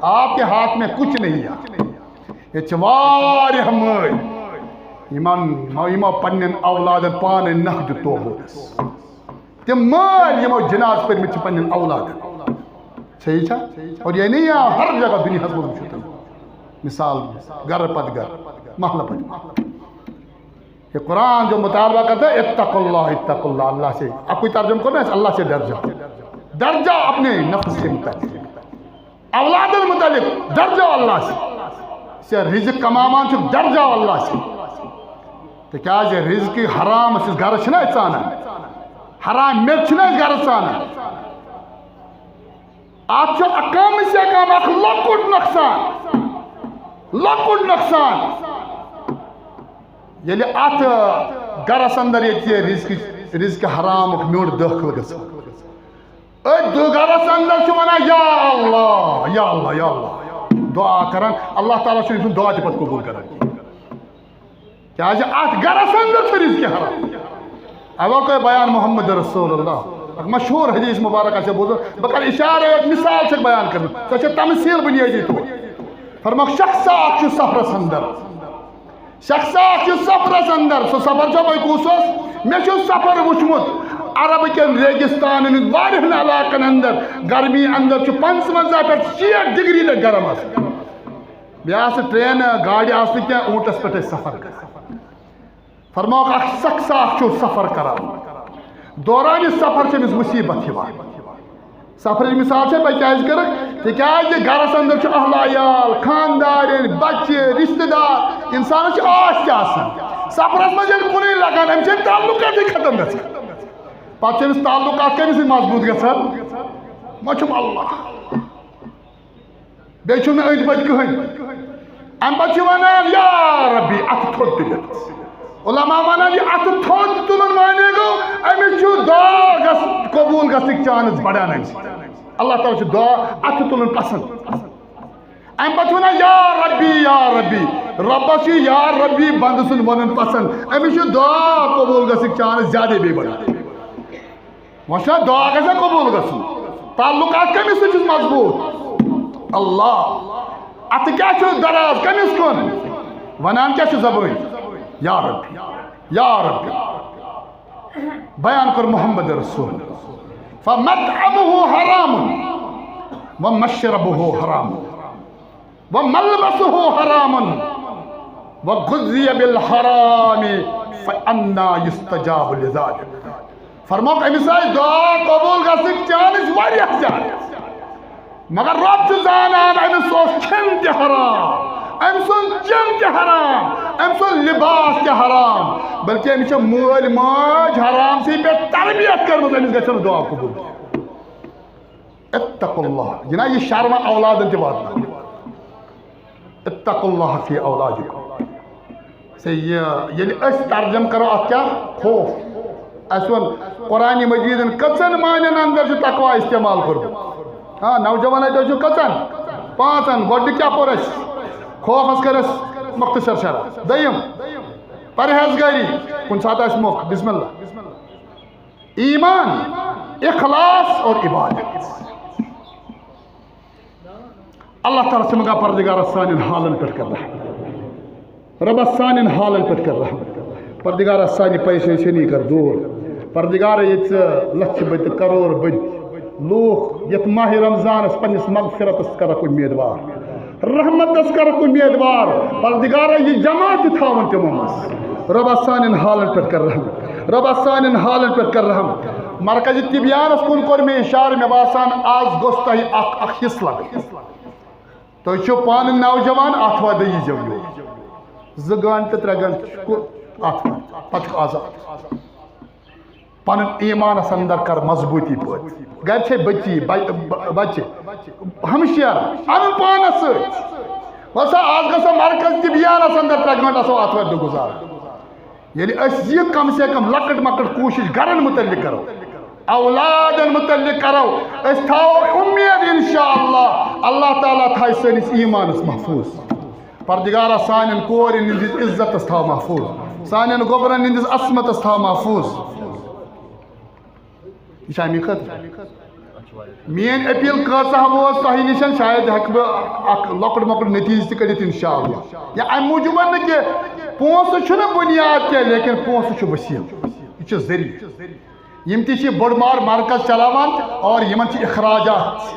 آپ کے ہاتھ میں کچھ نہیں ہے۔ ییٚتہِ چھِ واریاہ مٲلۍ، یِمَن، یِمو پنٛنٮ۪ن اولادَن پانَے نَکھ دیُت توبوٗدَس۔ تِم مٲلۍ یِمو جناز پٔرمٕتۍ چھِ پننٮ۪ن اولادن۔ صحیح چھا؟ اور یعنی یا ہر جگہ دنیاہس منٛز وٕچھِو تُہۍ۔ مثال، گرٕ پتہٕ گرٕ، محلہٕ پتہٕ محلہٕ۔ یہ قرآن جو مطالبہ کرتا ہے، اتقوا اللہ، اتقوا اللہ، اللہ سے، اکوئی ترجمہ کرنا ہے، اللہ سے ڈر جاؤ۔ ڈر جاؤ اپنے نفس سے متعلق۔ اولادن متعلق ڈر جاؤ اللہ سے۔ ژےٚ رزق کماوان چھُکھ، ڈر جاؤ اللہ سے۔ تِکیٛازِ رزقٕے حرام أسۍ گرس چھِنہ أسۍ ژانان، حرام میٚژ چھِنہ أسۍ گرس ژانان۔ اتھ چھُ کم سے کم اکھ لۄکُٹ نۄقصان، لۄکُٹ نۄقصان۔ ییٚلہِ اتھ گرس اندر ییٚتہِ یہِ رزقٕچ، رزقِ حرامُک میوٚنٛڈ دٲخل گژھان، أتھۍ دُ-، گرس اندر چھُ ونان، "یا اللہ، یا اللہ، یا اللہ"، دعا کران، اللہ تعالیٰ چھُنہٕ أمۍ سُنٛد دعا تہِ پتہٕ قبول کران کِہیٖنۍ۔ کیٛازِ اتھ گرس اندر چھُ رزقِ حرام۔ اَوَے کوٚر بیان محمد رسول اللہ۔ اکھ مشہوٗر حدیث مبارک آسہِ بوٗزمُت، بہٕ کرٕ اشارٕ، اکھ مثال چھکھ بیان کران، سۄ چھےٚ تمثیل بنیٲدی طور۔ فرموکھ، شخص اکھ چھُ سفرس اندر، شخص اکھ چھُ سفرس اندر۔ سُہ سفر چھا پَے کُس اوس؟ مےٚ چھُ سفر وُچھمُت عرب کٮ۪ن ریگستانن ہٕنٛدۍ واریاہن علاقن اندر۔ گرمی اندر چھُ پنٛژونٛزاہ پٮ۪ٹھ شیٹھ ڈگری تہِ گرم آسان۔ بیٚیہِ آسہٕ ٹرینہٕ، گاڑِ آسہٕ نہٕ کینٛہہ، اوٗنٹس پٮ۪ٹھ ٲسۍ سفر کران۔ فرموکھ، اکھ شخص اکھ چھُ سفر کران، دوران سفر چھِ أمِس مصیبت یِوان۔ سفرٕچ مثال چھےٚ بہٕ کیٛازِ کٔرٕکھ؟ تِکیٛازِ گرس اندر چھُ اہل عیال، خاندارٮ۪ن، بچہِ، رشتہٕ دار، انسانس چھِ آس تہِ آسان۔ سفرس منٛز ییٚلہِ کُنُے لگان، أمِس چھِ تعلقاتٕے ختم گژھان۔ پتہٕ چھِ أمِس تعلقات کٔمِس سۭتۍ مضبوٗط گژھان؟ وۄنۍ چھُم اللہ، بیٚیہِ چھُم نہٕ أنٛدۍ پٔتۍ کٕہٕنۍ۔ اَمہِ پتہٕ چھِ وَنان، یا ربی، اَتھٕ تھوٚد تُلِتھ۔ علماء وَنان، یہِ اَتھٕ تھوٚد تُلُن معنی گوٚو، أمِس چھُ دعا گژھ-، قبوٗل گژھنٕکۍ چانس بڑان اَمہِ سۭتۍ۔ اللہ تعالیٰ چھُ دعا اَتھٕ تُلُن پسنٛد۔ اَمہِ پتہٕ چھُ وَنان، یا ربی، یا ربی۔ رۄبَس چھُ یا ربی بنٛدٕ سُنٛد وَنُن پسنٛد۔ أمِس چھُ دعا قبوٗل گژھنٕکۍ چانس زیادَے بیٚیہِ بڑان۔ وۄنۍ چھا دعا گژھِ قبوٗل گژھُن؟ تعلقات کٔمِس سۭتۍ چھُس مضبوٗط؟ اللہ۔ اَتھٕ کیٛاہ چھُ دراز؟ کٔمِس کُن؟ وَنان کیٛاہ چھُ زبٲنۍ؟ یا ربی، یا ربی۔ بیان کوٚر محمد رسول، فمطعمه حرام ومشربه حرام۔ وملبسه حرام وغذي بالحرام فأنى يستجاب لذلك۔ فرموکھ، أمِس آسہِ دعا قبوٗل گژھنٕکۍ چانس واریاہ زیادٕ، مگر رۄب چھُ زانان أمِس اوس کھٮ۪ن تہِ حرام، أمۍ سُنٛد چٮ۪ن تہِ حرام، أمۍ سُنٛد لباس تہِ حرام، بلکہِ أمِس چھِ مٲلۍ ماجہِ حرام سٕے پٮ۪ٹھ تربیت کٔرمٕژ، أمِس گژھِ نہٕ دعا قبوٗل کینٛہہ۔ اتقوا اللہ، جناب، یہ شرمہ اولادن تہِ واتناوان۔ اتقوا اللہ فی اولادکم۔ سے یہ، ییٚلہِ أسۍ ترجمہ کرو اتھ کیٛاہ؟ خوف۔ اسہِ ووٚن، قرآن مجیدن کٔژن معنین اندر چھُ تقوی استعمال کوٚرمُت؟ ہاں، نوجوان اتہِ چھُ کٔژن؟ پانٛژن۔ گۄڈٕ کیٛاہ پوٚر اسہِ؟ خوفس کٔر اسہِ مختصر شرح۔ دوٚیِم، پرہیزگٲری، کُنہِ ساتہٕ آسہِ موقعہٕ، بسم اللہ۔ ایمان، اخلاص اور عبادت۔ اللہ تعالیٰ سٕنٛدِ منٛگان، پردگارا سانٮ۪ن حالن پٮ۪ٹھ کر رحم۔ رۄبا سانٮ۪ن حالن پٮ۪ٹھ کر رحم۔ پردگارا سانہِ پریشٲنی کر دوٗر۔ پردگارا ییٚتہِ ژٕ لچھِ بٔدۍ تہٕ کرور بٔدۍ لوٗکھ یتھ ماہِ رمضانس پننِس مغفرتس کرکھ امیدوار، رحمتس کرکھ امیدوار، پردگارا یہِ جماعت تہِ تھاوُن تِمو منٛز۔ رۄبا سانٮ۪ن حالن پٮ۪ٹھ کر رحم۔ رۄبا سانٮ۪ن حالن پٮ۪ٹھ کر رحم۔ مرکز تبیانس کُن کوٚر مےٚ اشارٕ، مےٚ باسان آز گوٚژھ تۄہہِ اکھ اکھ حصہٕ لگُن۔ تُہۍ چھِو پانہٕ نوجوان، آتھوارِ دۄہ ییٖزیو یور۔ زٕ گٲنٛٹہٕ تہٕ ترٛےٚ گٲنٛٹہٕ چھُ آتھوارِ، پتہٕ چھُ آزاد۔ پنُن ایمانس اندر کر مضبوٗطی پٲدٕ۔ گرِ چھے بچی، بچ-، بچہِ، ہمشیر، انُن پانس سۭتۍ۔ وۄنۍ سا آز گژھو مرکز تبیانس اندر ترٛےٚ گٲنٛٹہٕ آسو آتھوارِ دۄہ گُزاران۔ ییٚلہِ أسۍ یہِ کم سے کم لۄکٕٹ مۄکٕٹ کوٗشش گرن متعلق کرو، اولادن متعلق کرو، أسۍ تھاوو امید انشاءاللہ اللہ تعالیٰ تھایہِ سٲنِس ایمانس محفوظ۔ پردگارا سانٮ۪ن کورٮ۪ن ہٕنٛدِس عزتس تھاو محفوظ، سانٮ۪ن گوبرن ہٕنٛدِس عصمتس تھاو محفوظ۔ یہِ چھا اَمی خٲطرٕ؟ میٲنۍ اپیل کۭژاہ وٲژ تۄہہِ نِش، شاید ہٮ۪کہٕ بہٕ اکھ لۄکُٹ مۄکُٹ نتیٖجہٕ تہِ کٔڑِتھ انشاءاللہ۔ یا امہِ موٗجوٗب نہٕ کہِ پونٛسہٕ چھُنہٕ بُنیاد کینٛہہ، لیکن پونٛسہٕ چھُ وسیٖلہٕ، یہِ چھُ ذٔریعہٕ۔ یِم تہِ چھِ بٔڑ بار مرکز چلاوان اور یِمن چھِ اخراجات۔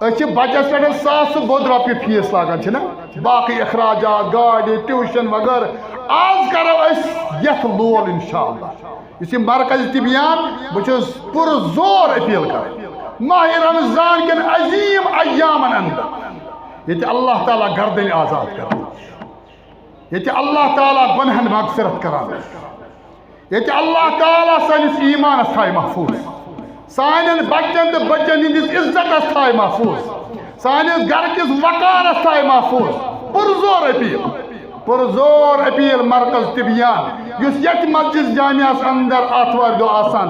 أسۍ چھِ بچس پٮ۪ٹھ ساسہٕ بوٚد رۄپیہِ فیس لاگان، چھِنہ؟ باقٕے اخراجات، گاڑِ، ٹیوٗشن وغٲرٕ۔ آز کرو أسۍ یتھ لول انشاءاللہ۔ یُس یہِ مرکز تبیان، بہٕ چھُس پُر زور اپیل کران، ماہِ رمضان کٮ۪ن عظیٖم ایامن اندر ییٚتہِ اللہ تعالیٰ گردنۍ آزاد کران، ییٚتہِ اللہ تعالیٰ گۄنہن مغفرت کران، ییٚتہِ اللہ تعالیٰ سٲنِس ایمانس تھایہِ محفوظ، سانٮ۪ن بچن تہٕ بچن ہٕنٛدِس عزتس تھایہِ محفوظ، سانِس گرٕ کِس وقارس تھایہِ محفوظ۔ پُرزور اپیل، پُرزور اپیل مرکز تبیان، یُس یتھ مسجد جامعس اندر آتھوارِ دۄہ آسان،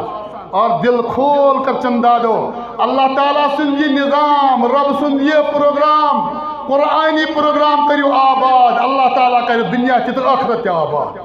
اور دل کھول کر چندہ دو۔ اللہ تعالیٰ سُنٛد یہِ نظام، رب سُنٛد یہِ پروگرام، قرآنی پروگرام کٔرِو آباد۔ اللہ تعالیٰ کرِ دنیا تہِ تہٕ ٲخرت تہِ آباد۔